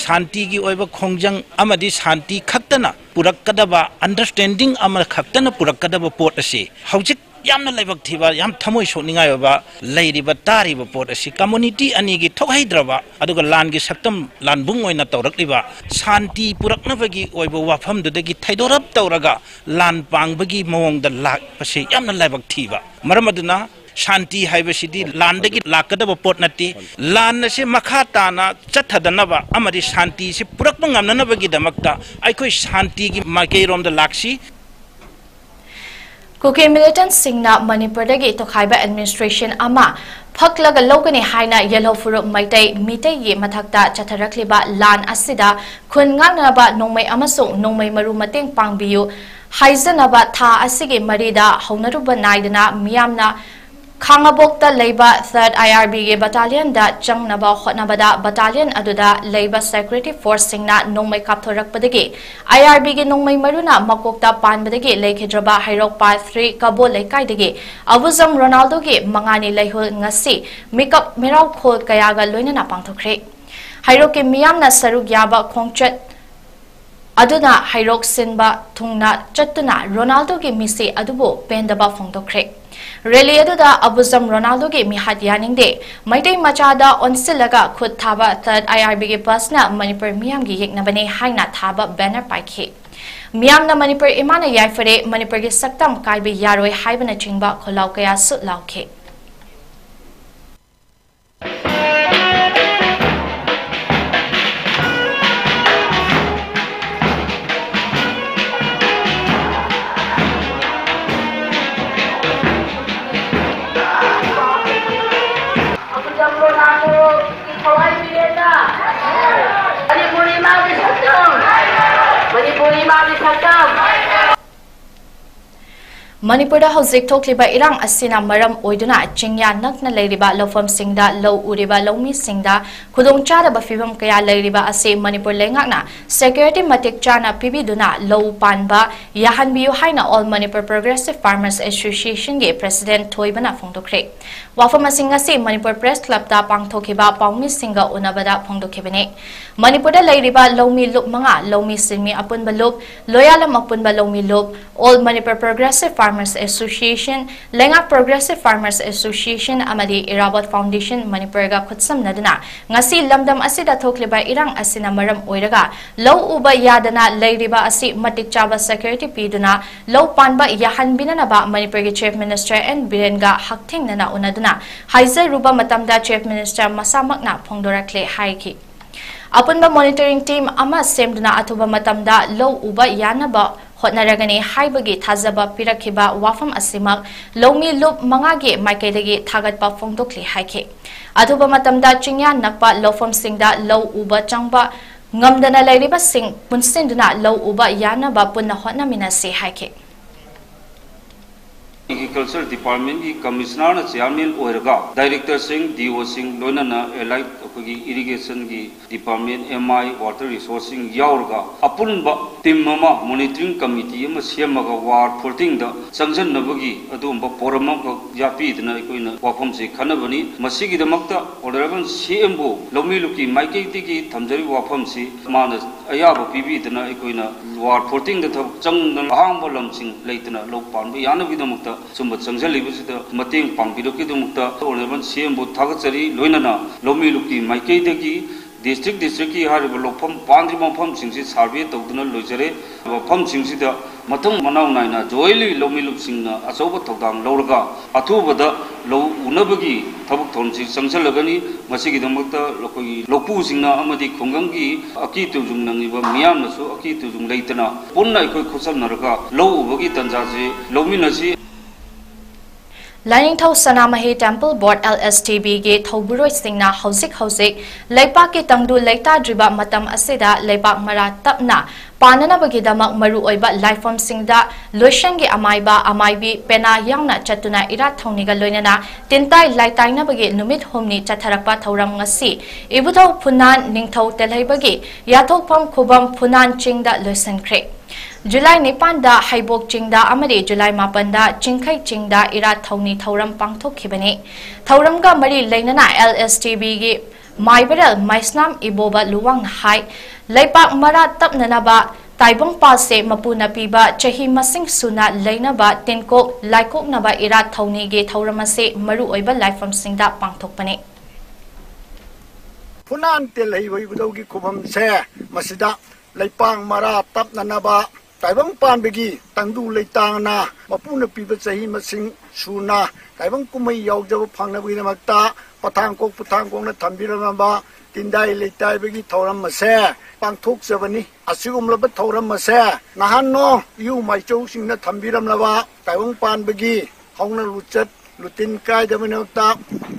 ꯁꯥꯟꯇꯤꯒꯤ ꯑꯣꯏꯕ ꯈꯣꯡꯖꯪ ꯑꯃꯗꯤ ꯁꯥꯟꯇꯤ ꯈꯛꯇꯅ ꯄꯨꯔꯛꯀꯗꯕ, ꯑꯟꯗꯔꯁ꯭ꯇꯦꯟꯗꯤꯡ ꯑꯃꯈꯛꯇꯅ ꯄꯨꯔꯛꯀꯗꯕ ꯄꯣꯠ ꯑꯁꯤ ꯍꯧꯖꯤꯛ ꯌꯥꯝꯅ ꯂꯥꯏꯕꯛ ꯊꯤꯕ, ꯌꯥꯝ ꯊꯃꯣꯏ ꯁꯣꯛꯅꯤꯡꯉꯥꯏ ꯑꯣꯏꯕ ꯂꯩꯔꯤꯕ, ꯇꯥꯔꯤꯕ ꯄꯣꯠ ꯑꯁꯤ ꯀꯝꯃꯨꯅꯤꯇꯤ ꯑꯅꯤꯒꯤ ꯊꯣꯛꯍꯩꯗ꯭ꯔꯕ ꯑꯗꯨꯒ ꯂꯥꯟꯒꯤ ꯁꯛꯇꯝ ꯂꯥꯟꯕꯨꯡ ꯑꯣꯏꯅ ꯇꯧꯔꯛꯂꯤꯕ, ꯁꯥꯟꯇꯤ ꯄꯨꯔꯛꯅꯕꯒꯤ ꯑꯣꯏꯕ ꯋꯥꯐꯝꯗꯨꯗꯒꯤ ꯊꯩꯗꯣꯔꯞ ꯇꯧꯔꯒ ꯂꯥꯟ ꯄꯥꯡꯕꯒꯤ ꯃꯑꯣꯡꯗ ꯂꯥꯛꯄꯁꯤ ꯌꯥꯝꯅ ꯂꯥꯏꯕꯛ ꯊꯤꯕ꯫ ꯃꯔꯝ ꯑꯗꯨꯅ ꯁꯥꯟꯇꯤ ꯍꯥꯏꯕꯁꯤꯗꯤ ꯂꯥꯟꯗꯒꯤ ꯂꯥꯛꯀꯗꯕ ꯄꯣꯠ ꯅꯠꯇꯦ꯫ ꯂꯥꯟ ꯑꯁꯤ ꯃꯈꯥ ꯇꯥꯅ ꯆꯠꯊꯗꯅꯕ ꯑꯃꯗꯤ ꯁꯥꯟꯇꯤꯁꯤ ꯄꯨꯔꯛꯄ ꯉꯝꯅꯅꯕꯒꯤꯗꯃꯛꯇ ꯑꯩꯈꯣꯏ ꯁꯥꯟꯇꯤꯒꯤ ꯃꯥꯏꯀꯩꯔꯣꯝꯗ ꯂꯥꯛꯁꯤ꯫ ꯀꯨꯀꯤ ꯃꯤꯂꯤꯇꯦꯟꯠꯁꯤꯡꯅ ꯃꯅꯤꯄꯨꯔꯗꯒꯤ ꯇꯣꯈꯥꯏꯕ ꯑꯦꯗꯃꯤꯅꯤꯁꯇ꯭ꯔꯦꯁꯟ ꯑꯃ ꯐꯛꯂꯒ ꯂꯧꯒꯅꯤ ꯍꯥꯏꯅ ꯌꯦꯜꯍꯧ ꯐꯨꯔꯨꯞ ꯃꯩꯇꯩ ꯃꯤꯇꯩꯒꯤ ꯃꯊꯛꯇ ꯆꯠꯊꯔꯛꯂꯤꯕ ꯂꯥꯟ ꯑꯁꯤꯗ ꯈꯨꯟ ꯉꯥꯛꯅꯅꯕ ꯅꯣꯡꯃꯩ ꯑꯃꯁꯨꯡ ꯅꯣꯡꯃꯩ ꯃꯔꯨ ꯃꯇꯦꯡ ꯄꯥꯡꯕꯤꯌꯨ ꯍꯥꯏꯖꯅꯕ ꯊꯥ ꯑꯁꯤꯒꯤ ꯃꯔꯤꯗ ꯍꯧꯅꯔꯨꯕ ꯅꯥꯏꯗꯅ ꯃꯤꯌꯥꯝꯅ ꯈꯥꯉꯕꯣꯛꯇ ꯂꯩꯕ ꯊꯔꯗ ꯑꯥꯏ ꯑꯥꯔ ꯕꯤꯒꯤ ꯕꯠꯇꯥꯂꯤꯌꯟꯗ ꯆꯪꯅꯕ ꯍꯣꯠꯅꯕꯗ ꯕꯠꯇꯥꯂꯤꯌꯟ ꯑꯗꯨꯗ ꯂꯩꯕ ꯁꯦꯀ꯭ꯌꯨꯔꯤꯇꯤ ꯐꯣꯔꯁꯁꯤꯡꯅ ꯅꯣꯡꯃꯩ ꯀꯥꯞꯊꯣꯔꯛꯄꯗꯒꯤ ꯑꯥꯏ ꯑꯥꯔ ꯕꯤꯒꯤ ꯅꯣꯡꯃꯩ ꯃꯔꯨꯅ ꯃꯀꯣꯛꯇ ꯄꯥꯟꯕꯗꯒꯤ ꯂꯩꯈꯤꯗ꯭ꯔꯕ ꯍꯩꯔꯣꯛ ꯄꯥꯠ ꯊ꯭ꯔꯤ ꯀꯕꯣ ꯂꯩꯀꯥꯏꯗꯒꯤ ꯑꯕꯨꯖꯝ ꯔꯣꯅꯥꯜꯗꯣꯒꯤ ꯃꯉꯥꯅꯤ ꯂꯩꯍꯨꯜ ꯉꯁꯤ ꯃꯤꯀꯞ ꯃꯤꯔꯥꯎꯈꯣꯜ ꯀꯌꯥꯒ ꯂꯣꯏꯅꯅ ꯄꯥꯡꯊꯣꯛꯈ꯭ꯔꯦ꯫ ꯍꯩꯔꯣꯛꯀꯤ ꯃꯤꯌꯥꯝꯅ ꯁꯔꯨꯛ ꯌꯥꯕ ꯈꯣꯡꯆꯠ ꯑꯗꯨꯅ ꯍꯩꯔꯣꯛ ꯁꯤꯟꯕ ꯊꯨꯡꯅ ꯆꯠꯇꯨꯅ ꯔꯣꯅꯥꯜꯗꯣꯒꯤ ꯃꯤꯁꯤ ꯑꯗꯨꯕꯨ ꯄꯦꯟꯗꯕ ꯐꯣꯡꯗꯣꯛꯈ꯭ꯔꯦ꯫ ꯔꯦꯂꯤ ꯑꯗꯨꯗ ꯑꯕꯨꯖꯝ ꯔꯣꯅꯥꯜꯗꯣꯒꯤ ꯃꯤꯍꯥꯠ ꯌꯥꯅꯤꯡꯗꯦ, ꯃꯩꯇꯩ ꯃꯆꯥꯗ ꯑꯣꯟꯁꯤꯜꯂꯒ ꯈꯨꯠ ꯊꯥꯕ ꯊꯔꯗ ꯑꯥꯏ ꯑꯥꯔ ꯕꯤꯒꯤ ꯕꯁꯅ ꯃꯅꯤꯄꯨꯔ ꯃꯤꯌꯥꯝꯒꯤ ꯌꯦꯛꯅꯕꯅꯦ ꯍꯥꯏꯅ ꯊꯥꯕ ꯕꯦꯅꯔ ꯄꯥꯏꯈꯤ꯫ ꯃꯤꯌꯥꯝꯅ ꯃꯅꯤꯄꯨꯔ ꯏꯃꯥꯅ ꯌꯥꯏꯐꯔꯦ, ꯃꯅꯤꯄꯨꯔꯒꯤ ꯁꯛꯇꯝ ꯀꯥꯏꯕ ꯌꯥꯔꯣꯏ ꯍꯥꯏꯕꯅꯆꯤꯡꯕ ꯈꯣꯜꯂꯥꯎ ꯀꯌꯥꯁꯨ ꯂꯥꯎꯈꯤ꯫ ꯃꯅꯤꯄꯨꯔꯗ ꯍꯧꯖꯤꯛ ꯊꯣꯛꯂꯤꯕ ꯏꯔꯥꯡ ꯑꯁꯤꯅ ꯃꯔꯝ ꯑꯣꯏꯗꯨꯅ ꯆꯤꯡꯌꯥ ꯅꯛꯅ ꯂꯩꯔꯤꯕ ꯂꯧꯐꯝꯁꯤꯡꯗ ꯂꯧ ꯎꯔꯤꯕ ꯂꯧꯃꯤꯁꯤꯡꯗ ꯈꯨꯗꯣꯡꯆꯥꯗꯕ ꯐꯤꯕꯝ ꯀꯌꯥ ꯂꯩꯔꯤꯕ ꯑꯁꯤ ꯃꯅꯤꯄꯨꯔ ꯂꯩꯉꯥꯛꯅ ꯁꯦꯀ꯭ꯌꯨꯔꯤꯇꯤ ꯃꯇꯤꯛ ꯆꯥꯅ ꯄꯤꯕꯤꯗꯨꯅ ꯂꯧ ꯄꯥꯟꯕ ꯌꯥꯍꯟꯕꯤꯌꯨ ꯍꯥꯏꯅ All Manipur Progressive Farmers Association ꯒꯤ President ꯊꯣꯏꯕꯅ ꯐꯣꯡꯗꯣꯛꯈ꯭ꯔꯦ꯫ ꯋꯥꯐꯝ ꯑꯁꯤ ꯉꯁꯤ ꯃꯅꯤꯄꯨꯔ Press Club ꯇ ꯄꯥꯡꯊꯣꯛꯈꯤꯕ ꯄꯥꯎꯃꯤꯁꯤꯡꯒ ꯎꯅꯕꯗ ꯐꯣꯡꯗꯣꯛꯈꯤꯕꯅꯤ꯫ ꯃꯅꯤꯄꯨꯔꯗ ꯂꯩꯔꯤꯕ ꯂꯧꯃꯤ ꯂꯨꯞ ꯃꯉꯥ, ꯂꯧꯃꯤ ꯁꯤꯟꯃꯤ ꯑꯄꯨꯟꯕ ꯂꯨꯞ, ꯂꯣꯌꯥꯂꯝ ꯑꯄꯨꯟꯕ ꯂꯧꯃꯤ ꯂꯨꯞ, All Manipur Progressive Farmers Association, ꯂꯩꯉꯥꯛ Progressive Farmers Association ꯑꯃꯗꯤ Irabot Foundation ꯃꯅꯤꯄꯨꯔꯒ ꯈꯨꯠꯁꯝꯅꯗꯨꯅ ꯉꯁꯤ ꯂꯝꯗꯝ ꯑꯁꯤꯗ ꯊꯣꯛꯂꯤꯕ ꯏꯔꯥꯡ ꯑꯁꯤꯅ ꯃꯔꯝ ꯑꯣꯏꯔꯒ ꯂꯧ ꯎꯕ ꯌꯥꯗꯅ ꯂꯩꯔꯤꯕ ꯑꯁꯤ ꯃꯇꯤꯛ ꯆꯥꯕ ꯁꯦꯀ꯭ꯌꯨꯔꯤꯇꯤ ꯄꯤꯗꯨꯅ ꯂꯧ ꯄꯥꯟꯕ ꯌꯥꯍꯟꯕꯤꯅꯅꯕ ꯃꯅꯤꯄꯨꯔꯒꯤ Chief Minister N ꯕꯤꯔꯦꯟꯒ ꯍꯛꯊꯦꯡꯅꯅ ꯎꯅꯗꯨꯅ ꯍꯥꯏꯖꯔꯨꯕ ꯃꯇꯝꯗ Chief Minister ꯃꯁꯥꯃꯛꯅ ꯐꯣꯡꯗꯣꯔꯛꯂꯦ ꯍꯥꯏꯈꯤ꯫ ꯑꯄꯨꯟꯕ monitoring team ꯑꯃ ꯁꯦꯝꯗꯨꯅ ꯑꯊꯨꯕ ꯃꯇꯝꯗ ꯂꯧ ꯎꯕ ꯌꯥꯅꯕ ꯍꯣꯠꯅꯔꯒꯅꯤ ꯍꯥꯏꯕꯒꯤ ꯊꯥꯖꯕ ꯄꯤꯔꯛꯈꯤꯕ ꯋꯥꯐꯝ ꯑꯁꯤꯃꯛ ꯂꯧꯃꯤ ꯂꯨꯞ ꯃꯉꯥꯒꯤ ꯃꯥꯏꯀꯩꯗꯒꯤ ꯊꯥꯒꯠꯄ ꯐꯣꯡꯗꯣꯛꯂꯤ ꯍꯥꯏꯈꯤ꯫ ꯑꯊꯨꯕ ꯃꯇꯝꯗ ꯆꯤꯡꯌꯥ ꯅꯛꯄ ꯂꯧꯐꯝꯁꯤꯡꯗ ꯂꯧ ꯎꯕ ꯆꯪꯕ ꯉꯝꯗꯅ ꯂꯩꯔꯤꯕꯁꯤꯡ ꯄꯨꯟꯁꯤꯟꯗꯨꯅ ꯂꯧ ꯎꯕ ꯌꯥꯅꯕ ꯄꯨꯟꯅ ꯍꯣꯠꯅꯃꯤꯟꯅꯁꯤ ꯍꯥꯏꯈꯤ꯫ Agriculture Department ꯀꯤ Commissioner ꯅ Chairman ꯑꯣꯏꯔꯒ Director ꯁꯤꯡ, D O ꯁꯤꯡ, ꯂꯣꯏꯅꯅ allied ꯑꯩꯈꯣꯏꯒꯤ Irrigation ꯒꯤ Department, M I, Water Resource ꯁꯤꯡ ꯌꯥꯎꯔꯒ ꯑꯄꯨꯟꯕ team ꯑꯃ, monitoring committee ꯑꯃ ꯁꯦꯝꯃꯒ ward fourteen ꯗ ꯆꯪꯁꯤꯟꯅꯕꯒꯤ ꯑꯗꯨꯒꯨꯝꯕ forum ꯑꯃꯈꯛ ꯌꯥꯠꯄꯤꯗꯅ ꯑꯩꯈꯣꯏꯅ ꯋꯥꯐꯝꯁꯤ ꯈꯟꯅꯕꯅꯤ꯫ ꯃꯁꯤꯒꯤꯗꯃꯛꯇ Honourable C M ꯕꯨ ꯂꯧꯃꯤ ꯂꯨꯞꯀꯤ ꯃꯥꯏꯀꯩꯗꯒꯤ ꯊꯝꯖꯔꯤꯕ ꯋꯥꯐꯝꯁꯤ ꯃꯥꯅ ꯑꯌꯥꯕ ꯄꯤꯕꯤꯗꯅ ꯑꯩꯈꯣꯏꯅ ward fourteen ꯗ ꯊꯕꯛ ꯆꯪꯗꯅ ꯑꯍꯥꯡꯕ ꯂꯝꯁꯤꯡ ꯂꯩꯇꯅ ꯂꯧ ꯄꯥꯟꯕ ꯌꯥꯅꯕꯒꯤꯗꯃꯛꯇ ꯁꯨꯝꯕ ꯆꯪꯁꯤꯜꯂꯤꯕꯁꯤꯗ ꯃꯇꯦꯡ ꯄꯥꯡꯕꯤꯔꯛꯈꯤꯗꯃꯛꯇ Honourable C M ꯕꯨ ꯊꯥꯒꯠꯆꯔꯤ꯫ ꯂꯣꯏꯅꯅ ꯂꯧꯃꯤ ꯂꯨꯞꯀꯤ ꯃꯥꯏꯀꯩꯗꯒꯤ district district ꯀꯤ ꯍꯥꯏꯔꯤꯕ ꯂꯧꯐꯝ ꯄꯥꯟꯗ꯭ꯔꯤꯕ ꯃꯐꯝꯁꯤꯡꯁꯤ survey ꯇꯧꯗꯨꯅ ꯂꯣꯏꯖꯔꯦ꯫ ꯃꯐꯝꯁꯤꯡꯁꯤꯗ ꯃꯊꯪ ꯃꯅꯥꯎ ꯅꯥꯏꯅ jointly ꯂꯧꯃꯤ ꯂꯨꯞꯁꯤꯡꯅ ꯑꯆꯧꯕ ꯊꯧꯗꯥꯡ ꯂꯧꯔꯒ ꯑꯊꯨꯕꯗ ꯂꯧ ꯎꯅꯕꯒꯤ ꯊꯕꯛ ꯊꯧꯔꯝꯁꯤ ꯆꯪꯁꯤꯜꯂꯒꯅꯤ꯫ ꯃꯁꯤꯒꯤꯗꯃꯛꯇ ꯑꯩꯈꯣꯏꯒꯤ ꯂꯧꯄꯨꯁꯤꯡꯅ ꯑꯃꯗꯤ ꯈꯨꯡꯒꯪꯒꯤ ꯑꯀꯤ ꯇꯨꯖꯨꯡ ꯅꯪꯉꯤꯕ ꯃꯤꯌꯥꯝꯅꯁꯨ ꯑꯀꯤ ꯇꯨꯖꯨꯡ ꯂꯩꯇꯅ ꯄꯨꯟꯅ ꯑꯩꯈꯣꯏ ꯈꯨꯠꯁꯝꯅꯔꯒ ꯂꯧ ꯎꯕꯒꯤ ꯇꯥꯟꯖꯥꯁꯤ ꯂꯧꯃꯤꯟꯅꯁꯤ꯫ ꯂꯥꯏꯅꯤꯡꯊꯧ ꯁꯅꯥꯃꯍꯤ Temple Board, L S T B, ꯒꯤ ꯊꯧꯕꯨꯔꯣꯏꯁꯤꯡꯅ ꯍꯧꯖꯤꯛ ꯍꯧꯖꯤꯛ ꯂꯩꯄꯥꯛꯀꯤ ꯇꯪꯗꯨ ꯂꯩꯇꯥꯗ꯭ꯔꯤꯕ ꯃꯇꯝ ꯑꯁꯤꯗ ꯂꯩꯄꯥꯛ ꯃꯔꯥ ꯇꯞꯅ ꯄꯥꯟꯅꯅꯕꯒꯤꯗꯃꯛ ꯃꯔꯨꯑꯣꯏꯕ ꯂꯥꯏꯐꯝꯁꯤꯡꯗ ꯂꯣꯏꯁꯪꯒꯤ ꯑꯃꯥꯏꯕ, ꯑꯃꯥꯏꯕꯤ, ꯄꯦꯅꯥ ꯌꯥꯎꯅ ꯆꯠꯇꯨꯅ ꯏꯔꯥꯠ ꯊꯧꯅꯤꯒ ꯂꯣꯏꯅꯅ ꯇꯤꯟꯇꯥꯏ ꯂꯥꯏꯇꯥꯏꯅꯕꯒꯤ ꯅꯨꯃꯤꯠ ꯍꯨꯝꯅꯤ ꯆꯠꯊꯔꯛꯄ ꯊꯧꯔꯝ ꯉꯁꯤ ꯏꯕꯨꯙꯧ ꯐꯨꯅꯥꯟ ꯅꯤꯡꯊꯧ ꯇꯦꯜꯍꯩꯕꯒꯤ ꯌꯥꯊꯣꯛꯐꯝ ꯈꯨꯕꯝ ꯐꯨꯅꯥꯟ ꯆꯤꯡꯗ ꯂꯣꯏꯁꯤꯟꯈ꯭ꯔꯦ꯫ ꯖꯨꯂꯥꯏ ꯅꯤꯄꯥꯟꯗ ꯍꯩꯕꯣꯛ ꯆꯤꯡꯗ ꯑꯃꯗꯤ ꯖꯨꯂꯥꯏ ꯃꯥꯄꯟꯗ ꯆꯤꯡꯈꯩ ꯆꯤꯡꯗ ꯏꯔꯥꯠ ꯊꯧꯅꯤ ꯊꯧꯔꯝ ꯄꯥꯡꯊꯣꯛꯈꯤꯕꯅꯤ꯫ ꯊꯧꯔꯝꯒ ꯃꯔꯤ ꯂꯩꯅꯅ L S T B ꯒꯤ ꯃꯥꯏꯕꯔꯦꯜ ꯃꯥꯏꯁꯅꯥꯝ ꯏꯕꯣꯕ ꯂꯨꯋꯥꯡꯅ ꯍꯥꯏ, ꯂꯩꯄꯥꯛ ꯃꯔꯥ ꯇꯞꯅꯅꯕ ꯇꯥꯏꯕꯪꯄꯥꯜꯁꯦ ꯃꯄꯨꯅ ꯄꯤꯕ ꯆꯍꯤ ꯃꯁꯤꯡ ꯁꯨꯅ ꯂꯩꯅꯕ ꯇꯤꯟꯀꯣꯛ ꯂꯥꯏꯀꯣꯛꯅꯕ ꯏꯔꯥꯠ ꯊꯧꯅꯤꯒꯤ ꯊꯧꯔꯝ ꯑꯁꯤ ꯃꯔꯨꯑꯣꯏꯕ ꯂꯥꯏꯐꯝꯁꯤꯡꯗ ꯄꯥꯡꯊꯣꯛꯄꯅꯤ꯫ ꯐꯨꯅꯥꯟ ꯇꯦꯜꯍꯩꯕ ꯏꯕꯨꯙꯧꯒꯤ ꯈꯨꯕꯝꯁꯦ ꯃꯁꯤꯗ ꯂꯩꯄꯥꯛ ꯃꯔꯥ ꯇꯞꯅꯅꯕ ꯇꯥꯏꯕꯪ ꯄꯥꯟꯕꯒꯤ ꯇꯪꯗꯨ ꯂꯩꯇꯥꯅ ꯃꯄꯨꯅ ꯄꯤꯕ ꯆꯍꯤ ꯃꯁꯤꯡ ꯁꯨꯅ ꯇꯥꯏꯕꯪ ꯀꯨꯝꯍꯩ ꯌꯥꯎꯖꯕ ꯐꯪꯅꯕꯒꯤꯗꯃꯛꯇ ꯄꯊꯥꯡ ꯀꯣꯛ ꯄꯊꯥꯡ ꯀꯣꯛꯅ ꯊꯝꯕꯤꯔꯝꯂꯕ ꯇꯤꯟꯗꯥꯏ ꯂꯩꯇꯥꯏꯕꯒꯤ ꯊꯧꯔꯝ ꯑꯁꯦ ꯄꯥꯡꯊꯣꯛꯆꯕꯅꯤ꯫ ꯑꯁꯤꯒꯨꯝꯂꯕ ꯊꯧꯔꯝ ꯑꯁꯦ ꯅꯍꯥꯟꯅꯣ ꯏꯌꯨ ꯃꯥꯏꯆꯧꯁꯤꯡꯅ ꯊꯝꯕꯤꯔꯝꯂꯕ ꯇꯥꯏꯕꯪ ꯄꯥꯟꯕꯒꯤ ꯍꯧꯅ ꯂꯨꯆꯠ ꯂꯨꯇꯤꯟ ꯀꯥꯏꯗꯕꯒꯤꯗꯃꯛꯇ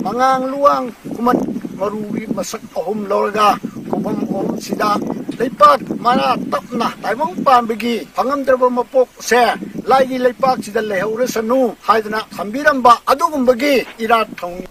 ꯃꯉꯥꯡ ꯂꯨꯋꯥꯡ ꯈꯨꯃꯟ ꯃꯔꯨꯒꯤ ꯃꯁꯛ ꯑꯍꯨꯝ ꯂꯧꯔꯒ ꯈꯨꯕꯝ ꯑꯍꯨꯝꯁꯤꯗ ꯂꯩꯄꯥꯛ ꯃꯔꯥ ꯇꯞꯅ ꯇꯥꯏꯕꯪ ꯄꯥꯟꯕꯒꯤ ꯐꯪꯉꯝꯗ꯭ꯔꯕ ꯃꯄꯣꯛꯁꯦ ꯂꯥꯏꯒꯤ ꯂꯩꯄꯥꯛꯁꯤꯗ ꯂꯩꯍꯧꯔꯁꯅꯨ ꯍꯥꯏꯗꯅ ꯊꯝꯕꯤꯔꯝꯕ ꯑꯗꯨꯒꯨꯝꯕꯒꯤ ꯏꯔꯥꯠ ꯊꯧꯅꯤ꯫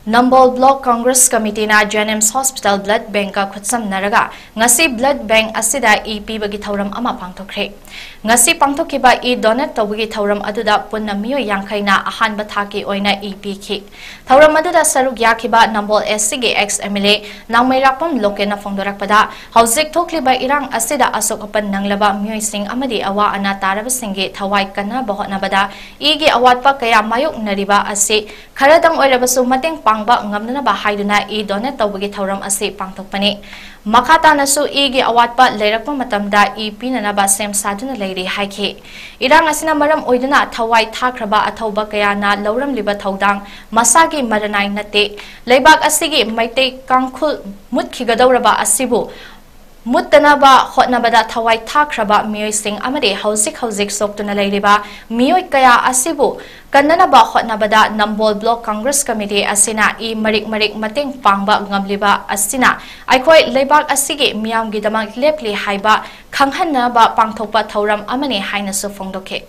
ꯅꯝꯕꯣꯜ Block Congress Committeeꯅ Jennings Hospital Blood Bankꯀ ꯈꯨꯠꯁꯝꯅꯔꯒ ꯉꯁꯤ blood bank ꯑꯁꯤꯗ ꯏ ꯄꯤꯕꯒꯤ ꯊꯧꯔꯝ ꯑꯃ ꯄꯥꯡꯊꯣꯛꯈ꯭ꯔꯦ꯫ ꯉꯁꯤ ꯄꯥꯡꯊꯣꯛꯈꯤꯕ ꯏ donate ꯇꯧꯕꯒꯤ ꯊꯧꯔꯝ ꯑꯗꯨꯗ ꯄꯨꯟꯅ ꯃꯤꯑꯣꯏ ꯌꯥꯡꯈꯩꯅ ꯑꯍꯥꯟꯕ ꯊꯥꯛꯀꯤ ꯑꯣꯏꯅ ꯏ ꯄꯤꯈꯤ꯫ ꯊꯧꯔꯝ ꯑꯗꯨꯗ ꯁꯔꯨꯛ ꯌꯥꯈꯤꯕ ꯅꯝꯕꯣꯜ S Cꯒꯤ ex M L A ꯅꯥꯎꯃꯩꯔꯥꯛꯄꯝ ꯂꯣꯀꯦꯟꯅ ꯐꯣꯡꯗꯣꯔꯛꯄꯗ, ꯍꯧꯖꯤꯛ ꯊꯣꯛꯂꯤꯕ ꯏꯔꯥꯡ ꯑꯁꯤꯗ ꯑꯁꯣꯛ ꯑꯄꯟ ꯅꯪꯂꯕ ꯃꯤꯑꯣꯏꯁꯤꯡ ꯑꯃꯗꯤ ꯑꯋꯥ ꯑꯅꯥ ꯇꯥꯔꯕꯁꯤꯡꯒꯤ ꯊꯋꯥꯏ ꯀꯟꯅꯕ ꯍꯣꯠꯅꯕꯗ ꯏꯒꯤ ꯑꯋꯥꯠꯄ ꯀꯌꯥ ꯃꯥꯌꯣꯛꯅꯔꯤꯕ ꯑꯁꯤ ꯈꯔꯗꯪ ꯑꯣꯏꯔꯕꯁꯨ ꯃꯇꯦꯡ ꯄꯥꯡꯕ ꯉꯝꯅꯅꯕ ꯍꯥꯏꯗꯨꯅ ꯏ donate ꯇꯧꯕꯒꯤ ꯊꯧꯔꯝ ꯑꯁꯤ ꯄꯥꯡꯊꯣꯛꯄꯅꯤ꯫ ꯃꯈꯥ ꯇꯥꯅꯁꯨ ꯏꯒꯤ ꯑꯋꯥꯠꯄ ꯂꯩꯔꯛꯄ ꯃꯇꯝꯗ ꯏ ꯄꯤꯅꯅꯕ ꯁꯦꯝ ꯁꯥꯗꯨꯅ ꯂꯩꯔꯤ ꯍꯥꯏꯈꯤ꯫ ꯏꯔꯥꯡ ꯑꯁꯤꯅ ꯃꯔꯝ ꯑꯣꯏꯗꯨꯅ ꯊꯋꯥꯏ ꯊꯥꯈ꯭ꯔꯕ ꯑꯊꯧꯕ ꯀꯌꯥꯅ ꯂꯧꯔꯝꯂꯤꯕ ꯊꯧꯗꯥꯡ ꯃꯁꯥꯒꯤ ꯃꯔꯅꯥꯏ ꯅꯠꯇꯦ꯫ ꯂꯩꯕꯥꯛ ꯑꯁꯤꯒꯤ ꯃꯩꯇꯩ ꯀꯥꯡꯈꯨꯜ ꯃꯨꯠꯈꯤꯒꯗꯧꯔꯕ ꯑꯁꯤꯕꯨ ꯃꯨꯠꯇꯅꯕ ꯍꯣꯠꯅꯕꯗ ꯊꯋꯥꯏ ꯊꯥꯈ꯭ꯔꯕ ꯃꯤꯑꯣꯏꯁꯤꯡ ꯑꯃꯗꯤ ꯍꯧꯖꯤꯛ ꯍꯧꯖꯤꯛ ꯁꯣꯛꯇꯨꯅ ꯂꯩꯔꯤꯕ ꯃꯤꯑꯣꯏ ꯀꯌꯥ ꯑꯁꯤꯕꯨ ꯀꯟꯅꯅꯕ ꯍꯣꯠꯅꯕꯗ ꯅꯝꯕꯣꯜ Block Congress Committee ꯑꯁꯤꯅ ꯏ ꯃꯔꯤꯛ ꯃꯔꯤꯛ ꯃꯇꯦꯡ ꯄꯥꯡꯕ ꯉꯝꯂꯤꯕ ꯑꯁꯤꯅ ꯑꯩꯈꯣꯏ ꯂꯩꯕꯥꯛ ꯑꯁꯤꯒꯤ ꯃꯤꯌꯥꯝꯒꯤꯗꯃꯛ ꯂꯦꯞꯂꯤ ꯍꯥꯏꯕ ꯈꯪꯍꯟꯅꯕ ꯄꯥꯡꯊꯣꯛꯄ ꯊꯧꯔꯝ ꯑꯃꯅꯤ ꯍꯥꯏꯅꯁꯨ ꯐꯣꯡꯗꯣꯛꯈꯤ꯫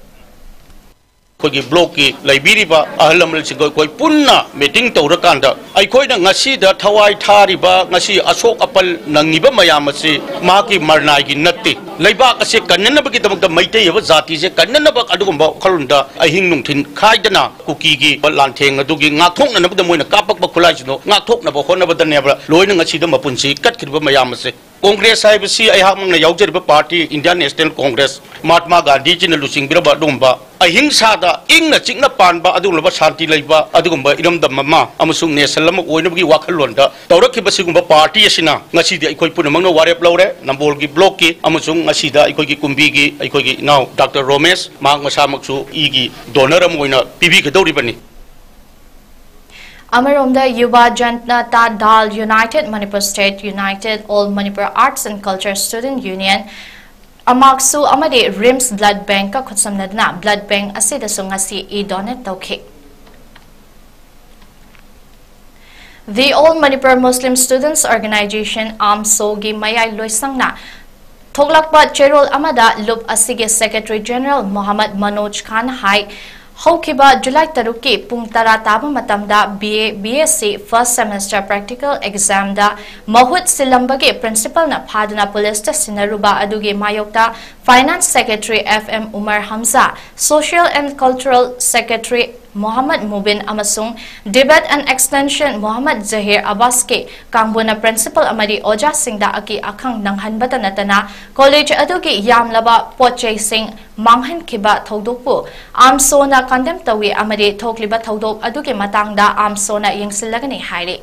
ꯑꯩꯈꯣꯏꯒꯤ blockꯀꯤ ꯂꯩꯕꯤꯔꯤꯕ ꯑꯍꯜ ꯂꯃꯟꯁꯤꯡꯒ ꯑꯩꯈꯣꯏ ꯄꯨꯟꯅ meeting ꯇꯧꯔꯀꯥꯟꯗ, ꯑꯩꯈꯣꯏꯅ ꯉꯁꯤꯗ ꯊꯋꯥꯏ ꯊꯥꯔꯤꯕ, ꯉꯁꯤ ꯑꯁꯣꯛ ꯑꯄꯜ ꯅꯪꯉꯤꯕ ꯃꯌꯥꯝ ꯑꯁꯤ ꯃꯍꯥꯛꯀꯤ ꯃꯔꯅꯥꯏꯒꯤ ꯅꯠꯇꯦ꯫ ꯂꯩꯕꯥꯛ ꯑꯁꯦ ꯀꯟꯅꯅꯕꯒꯤꯗꯃꯛꯇ, ꯃꯩꯇꯩ ꯍꯥꯏꯕ ꯖꯥꯇꯤꯁꯦ ꯀꯟꯅꯅꯕ ꯑꯗꯨꯒꯨꯝꯕ ꯋꯥꯈꯜꯂꯣꯟꯗ ꯑꯍꯤꯡ ꯅꯨꯡꯊꯤꯜ ꯈꯥꯏꯗꯅ ꯀꯨꯀꯤꯒꯤ ꯂꯥꯟꯊꯦꯡ ꯑꯗꯨꯒꯤ ꯉꯥꯛꯊꯣꯛꯅꯅꯕꯗ ꯃꯣꯏꯅ ꯀꯥꯞꯄꯛꯄ ꯈꯨꯠꯂꯥꯏꯁꯤꯡꯗꯣ ꯉꯥꯛꯊꯣꯛꯅꯕ ꯍꯣꯠꯅꯕꯗꯅꯦꯕ ꯂꯣꯏꯅ ꯉꯁꯤꯗ ꯃꯄꯨꯟꯁꯤ ꯀꯠꯈꯤꯕ ꯃꯌꯥꯝ ꯑꯁꯦ꯫ Congress ꯍꯥꯏꯕꯁꯤ ꯑꯩꯍꯥꯛꯃꯛꯅ ꯌꯥꯎꯖꯔꯤꯕ party Indian National Congress, Mahatma ꯒꯥꯟꯙꯤꯖꯤꯅ ꯂꯨꯆꯤꯡꯕꯤꯔꯕ ꯑꯗꯨꯒꯨꯝꯕ ꯑꯍꯤꯡꯁꯥꯗ ꯏꯪꯅ ꯆꯤꯛꯅ ꯄꯥꯟꯕ, ꯑꯗꯨꯒꯨꯝꯂꯕ ꯁꯥꯟꯇꯤ ꯂꯩꯕ ꯑꯗꯨꯒꯨꯝꯕ ꯏꯔꯝꯗꯝ ꯑꯃ ꯑꯃꯁꯨꯡ nation ꯑꯃ ꯑꯣꯏꯅꯕꯒꯤ ꯋꯥꯈꯜꯂꯣꯟꯗ ꯇꯧꯔꯛꯈꯤꯕ ꯁꯤꯒꯨꯝꯕ party ꯑꯁꯤꯅ ꯉꯁꯤꯗꯤ ꯑꯩꯈꯣꯏ ꯄꯨꯝꯅꯃꯛꯅ ꯋꯥꯔꯦꯞ ꯂꯧꯔꯦ, ꯅꯝꯕꯣꯜꯒꯤ blockꯀꯤ ꯑꯃꯁꯨꯡ ꯉꯁꯤꯗ ꯑꯩꯈꯣꯏꯒꯤ ꯀꯨꯝꯕꯤꯒꯤ ꯑꯩꯈꯣꯏꯒꯤ ꯏꯅꯥꯎ Doctor ꯔꯣꯃꯦꯁ, ꯃꯍꯥꯛ ꯃꯁꯥꯃꯛꯁꯨ ꯏꯒꯤ donor ꯑꯃ ꯑꯣꯏꯅ ꯄꯤꯕꯤꯒꯗꯧꯔꯤꯕꯅꯤ꯫ ꯑꯃꯔꯣꯝꯗ, Yuva Janta Dal united, Manipur state united, all Manipur arts and culture student union, ꯑꯃꯥꯛꯁꯨ ꯑꯃꯗꯤ ꯔꯤꯝꯁ ꯕ꯭ꯂꯗ ꯕꯦꯡꯛꯀ ꯈꯨꯠꯁꯝꯅꯗꯨꯅ ꯕ꯭ꯂꯗ ꯕꯦꯡꯛ ꯑꯁꯤꯗꯁꯨ ꯉꯁꯤ ꯏ ꯗꯣꯅꯦꯠ ꯇꯧꯈꯤ꯫ The All Manipur Muslim Students Organisation, ꯑꯥꯝꯁꯣꯒꯤ ꯃꯌꯥꯏ ꯂꯣꯏꯁꯪꯅ ꯊꯣꯛꯂꯛꯄ ꯆꯦꯔꯣꯜ ꯑꯃꯗ ꯂꯨꯞ ꯑꯁꯤꯒꯤ ꯁꯦꯀ꯭ꯔꯦꯇꯔꯤ ꯖꯦꯅꯔꯦꯜ ꯃꯣꯍꯝꯃꯗ ꯃꯅꯣꯖ ꯈꯥꯟ ꯍꯥꯏ, ꯍꯧꯈꯤꯕ ꯖꯨꯂꯥꯏ ꯇꯔꯨꯛꯀꯤ ꯄꯨꯡ ꯇꯔꯥ ꯇꯥꯕ ꯃꯇꯝꯗ B A B S C first semester practical ꯑꯦꯛꯖꯥꯝꯗ ꯃꯍꯨꯠ ꯁꯤꯜꯂꯝꯕꯒꯤ ꯄ꯭ꯔꯤꯟꯁꯤꯄꯜꯅ ꯐꯥꯗꯨꯅ ꯄꯨꯂꯤꯁꯇ ꯁꯤꯟꯅꯔꯨꯕ ꯑꯗꯨꯒꯤ ꯃꯥꯌꯣꯛꯇ finance secretary F M Umar Hamza, social and cultural secretary Mohammad Mubin ꯑꯃꯁꯨꯡ debate and extension Mohammad Jahir ꯑꯕꯥꯁꯀꯤ ꯀꯥꯡꯕꯨꯅ ꯄ꯭ꯔꯤꯟꯁꯤꯄꯜ ꯑꯃꯗꯤ ꯑꯣꯖꯥꯁꯤꯡꯗ ꯑꯀꯤ ꯑꯈꯪ ꯅꯪꯍꯟꯕꯇ ꯅꯠꯇꯅ ꯀꯣꯂꯦꯖ ꯑꯗꯨꯒꯤ ꯌꯥꯝꯂꯕ ꯄꯣꯠ ꯆꯩꯁꯤꯡ ꯃꯥꯡꯍꯟꯈꯤꯕ ꯊꯧꯗꯣꯛꯄꯨ ꯑꯥꯝꯁꯣꯅ ꯀꯟꯗꯦꯝ ꯇꯧꯏ ꯑꯃꯗꯤ ꯊꯣꯛꯂꯤꯕ ꯊꯧꯗꯣꯛ ꯑꯗꯨꯒꯤ ꯃꯇꯥꯡꯗ ꯑꯥꯝꯁꯣꯅ ꯌꯦꯡꯁꯤꯜꯂꯒꯅꯤ ꯍꯥꯏꯔꯤ꯫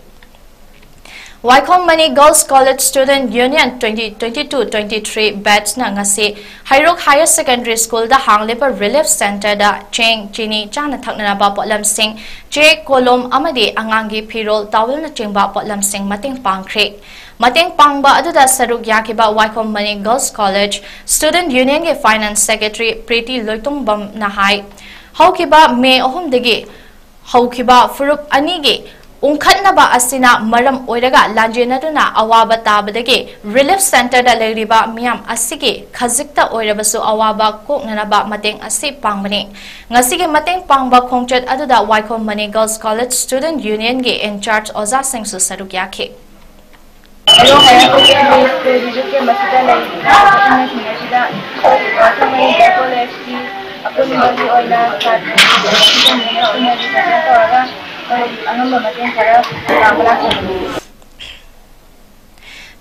Waikhom Mani Girls College Student Union twenty twenty-two twenty-three batch ꯅ ꯉꯁꯤ ꯍꯩꯔꯣꯛ Higher Secondary School ꯗ ꯍꯥꯡꯂꯤꯕ Relief Center ꯗ ꯆꯦꯡ, ꯆꯤꯅꯤ, ꯆꯥꯅ ꯊꯛꯅꯅꯕ ꯄꯣꯠꯂꯝꯁꯤꯡ, ꯆꯦ, ꯀꯣꯂꯣꯝ ꯑꯃꯗꯤ ꯑꯉꯥꯡꯒꯤ ꯐꯤꯔꯣꯜ, towel ꯅꯆꯤꯡꯕ ꯄꯣꯠꯂꯝꯁꯤꯡ ꯃꯇꯦꯡ ꯄꯥꯡꯈ꯭ꯔꯦ꯫ ꯃꯇꯦꯡ ꯄꯥꯡꯕ ꯑꯗꯨꯗ ꯁꯔꯨꯛ ꯌꯥꯈꯤꯕ Waikhom Mani Girls College Student Union ꯒꯤ Finance Secretary Preeti Loitongpam ꯅ ꯍꯥꯏ, ꯍꯧꯈꯤꯕ May ꯑꯍꯨꯝꯗꯒꯤ ꯍꯧꯈꯤꯕ ꯐꯨꯔꯨꯞ ꯑꯅꯤꯒꯤ ꯎꯪꯈꯠꯅꯕ ꯑꯁꯤꯅ ꯃꯔꯝ ꯑꯣꯏꯔꯒ ꯂꯥꯟꯖꯦꯟꯅꯗꯨꯅ ꯑꯋꯥꯕ ꯇꯥꯕꯗꯒꯤ Relief Center ꯗ ꯂꯩꯔꯤꯕ ꯃꯤꯌꯥꯝ ꯑꯁꯤꯒꯤ ꯈꯖꯤꯛꯇ ꯑꯣꯏꯔꯕꯁꯨ ꯑꯋꯥꯕ ꯀꯣꯛꯅꯅꯕ ꯃꯇꯦꯡ ꯑꯁꯤ ꯄꯥꯡꯕꯅꯤ꯫ ꯉꯁꯤꯒꯤ ꯃꯇꯦꯡ ꯄꯥꯡꯕ ꯈꯣꯡꯆꯠ ꯑꯗꯨꯗ Waikhom Mani Girls College Student Union ꯒꯤ in charge ꯑꯣꯖꯥꯁꯤꯡꯁꯨ ꯁꯔꯨꯛ ꯌꯥꯈꯤ꯫ ꯍꯩꯔꯣꯛ Higher Secondary School ꯒꯤ ꯌꯨꯠ ꯀꯦꯝꯞ ꯑꯁꯤꯗ ꯂꯩꯔꯤꯕ ꯏꯟꯅꯁꯤꯡ ꯑꯁꯤꯗ ꯑꯩꯈꯣꯏ ꯀꯣꯂꯦꯖꯀꯤ ꯑꯄꯨꯟꯕꯒꯤ ꯑꯣꯏꯅ ꯁꯥꯇ꯭ꯔꯁꯤꯡ ꯑꯁꯤꯒ ꯃꯦꯅꯦꯖꯃꯦꯟꯒꯤ ꯐꯖꯅ ꯇꯧꯔꯒ ꯑꯩꯈꯣꯏ ꯑꯉꯝꯕ ꯃꯇꯦꯡ ꯈꯔ ꯄꯥꯡꯕ ꯂꯥꯛꯆꯕꯅꯤ꯫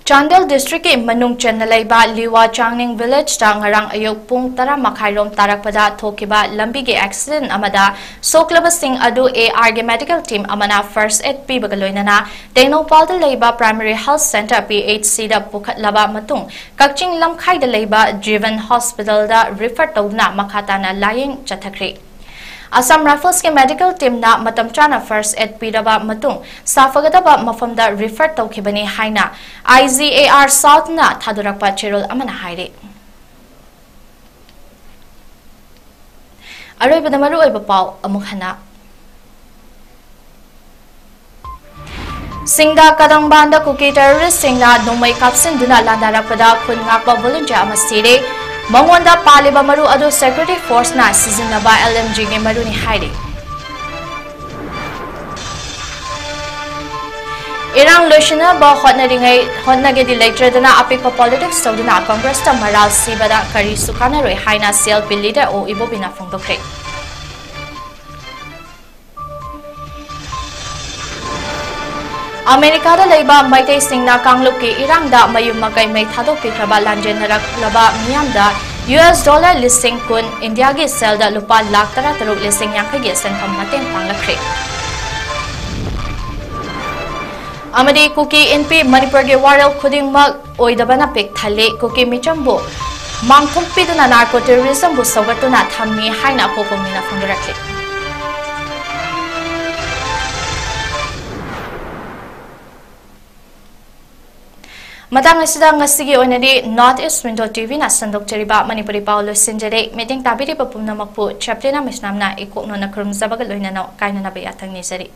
ꯆꯥꯟꯗꯦꯜ district ꯀꯤ ꯃꯅꯨꯡ ꯆꯟꯅ ꯂꯩꯕ ꯂꯤꯋꯥ ꯆꯥꯡꯅꯤꯡ village ꯇ ꯉꯔꯥꯡ ꯑꯌꯨꯛ ꯄꯨꯡ ꯇꯔꯥ ꯃꯈꯥꯏꯔꯣꯝ ꯇꯥꯔꯛꯄꯗ ꯊꯣꯛꯈꯤꯕ ꯂꯝꯕꯤꯒꯤ accident ꯑꯃꯗ ꯁꯣꯛꯂꯕꯁꯤꯡ ꯑꯗꯨ AR ꯒꯤ medical team ꯑꯃꯅ first aid ꯄꯤꯕꯒ ꯂꯣꯏꯅꯅ ꯇꯦꯡꯅꯧꯄꯥꯜꯗ ꯂꯩꯕ Primary Health Center, PHC ꯗ ꯄꯨꯈꯠꯂꯕ ꯃꯇꯨꯡ, ꯀꯛꯆꯤꯡ ꯂꯝꯈꯥꯏꯗ ꯂꯩꯕ Jeevan Hospital ꯗ refer ꯇꯧꯗꯨꯅ ꯃꯈꯥ ꯇꯥꯅ ꯂꯥꯌꯦꯡ ꯆꯠꯊꯈ꯭ꯔꯦ꯫ Assam Rifles ꯀꯤ medical team ꯅ ꯃꯇꯝ ꯆꯥꯅ first aid ꯄꯤꯔꯕ ꯃꯇꯨꯡ, ꯁꯥꯐꯒꯗꯕ ꯃꯐꯝꯗ refer ꯇꯧꯈꯤꯕꯅꯤ ꯍꯥꯏꯅ IGAR South ꯅ ꯊꯥꯗꯣꯔꯛꯄ ꯆꯦꯔꯣꯜ ꯑꯃꯅ ꯍꯥꯏꯔꯤ꯫ ꯑꯔꯣꯏꯕꯗ ꯃꯔꯨꯑꯣꯏꯕ ꯄꯥꯎ ꯑꯃꯨꯛ ꯍꯟꯅ꯫ ꯁꯤꯡꯗꯥ ꯀꯗꯪꯕꯥꯟꯗ ꯀꯨꯀꯤ terrorist ꯁꯤꯡꯅ ꯅꯣꯡꯃꯩ ꯀꯥꯞꯁꯤꯟꯗꯨꯅ ꯂꯥꯟꯗꯥꯔꯛꯄꯗ ꯈꯨꯟ ꯉꯥꯛꯄ volunteer ꯑꯃ ꯁꯤꯔꯦ꯫ ꯃꯉꯣꯟꯗ ꯄꯥꯜꯂꯤꯕ ꯃꯔꯨ ꯑꯗꯨ security force ꯅ ꯁꯤꯖꯤꯟꯅꯕ LMG ꯒꯤ ꯃꯔꯨꯅꯤ ꯍꯥꯏꯔꯤ꯫ ꯏꯔꯥꯡ ꯂꯣꯏꯁꯤꯟꯅꯕ ꯍꯣꯠꯅꯔꯤꯉꯩ, ꯍꯣꯠꯅꯒꯦꯗꯤ ꯂꯩꯇ꯭ꯔꯗꯅ ꯑꯄꯤꯛꯄ politics ꯇꯧꯗꯨꯅ Congress ꯇ ꯃꯔꯥꯜ ꯁꯤꯕꯗ ꯀꯔꯤꯁꯨ ꯀꯥꯟꯅꯔꯣꯏ ꯍꯥꯏꯅ CLP leader ꯑꯣ ꯏꯕꯣꯕꯤꯅ ꯐꯣꯡꯗꯣꯛꯈ꯭ꯔꯦ꯫ ꯑꯃꯦꯔꯤꯀꯥꯗ ꯂꯩꯕ ꯃꯩꯇꯩꯁꯤꯡꯅ ꯀꯥꯡꯂꯨꯞꯀꯤ ꯏꯔꯥꯡꯗ ꯃꯌꯨꯝ ꯃꯀꯩ ꯃꯩ ꯊꯥꯗꯣꯛꯄꯤꯈ꯭ꯔꯕ ꯂꯥꯟꯖꯦꯟꯅꯔꯛꯂꯕ ꯃꯤꯌꯥꯝꯗ US dollar ꯂꯤꯁꯤꯡ ꯀꯨꯟ, ꯏꯟꯗꯤꯌꯥꯒꯤ ꯁꯦꯜꯗ ꯂꯨꯄꯥ ꯂꯥꯈ ꯇꯔꯥꯇꯔꯨꯛ ꯂꯤꯁꯤꯡ ꯌꯥꯡꯈꯩꯒꯤ ꯁꯦꯟꯐꯝ ꯃꯇꯦꯡ ꯄꯥꯡꯂꯛꯈ꯭ꯔꯦ꯫ ꯑꯃꯗꯤ ꯀꯨꯀꯤ ꯏꯟꯄꯤ ꯃꯅꯤꯄꯨꯔꯒꯤ ꯋꯥꯔꯦꯜ ꯈꯨꯗꯤꯡꯃꯛ ꯑꯣꯏꯗꯕꯅ ꯄꯤꯛ ꯊꯜꯂꯤ, ꯀꯨꯀꯤ ꯃꯤꯆꯝꯕꯨ ꯃꯥꯡꯊꯣꯛꯄꯤꯗꯨꯅ narco terrorism ꯕꯨ ꯁꯧꯒꯠꯇꯨꯅ ꯊꯝꯃꯤ ꯍꯥꯏꯅ ꯑꯄꯣꯛꯄ ꯃꯤꯅ ꯐꯣꯡꯗꯣꯔꯛꯂꯤ꯫ ꯃꯇꯥꯡ ꯑꯁꯤꯗ ꯉꯁꯤꯒꯤ ꯑꯣꯏꯅꯗꯤ North East Window T V ꯅ ꯁꯟꯗꯣꯛꯆꯔꯤꯕ ꯃꯅꯤꯄꯨꯔꯤ ꯄꯥꯎ ꯂꯣꯏꯁꯤꯟꯖꯔꯦ꯫ ꯃꯤꯠꯌꯦꯡ ꯇꯥꯕꯤꯔꯤꯕ ꯄꯨꯝꯅꯃꯛꯄꯨ ꯆꯦꯄ꯭ꯂꯤꯟ ꯑꯃꯁꯅꯥꯝꯅ ꯏꯀꯣꯛꯅꯣꯅ ꯈꯨꯔꯨꯝꯖꯕꯒ ꯂꯣꯏꯅꯅ ꯀꯥꯏꯅꯅꯕ ꯌꯥꯊꯪ ꯅꯤꯖꯔꯤ꯫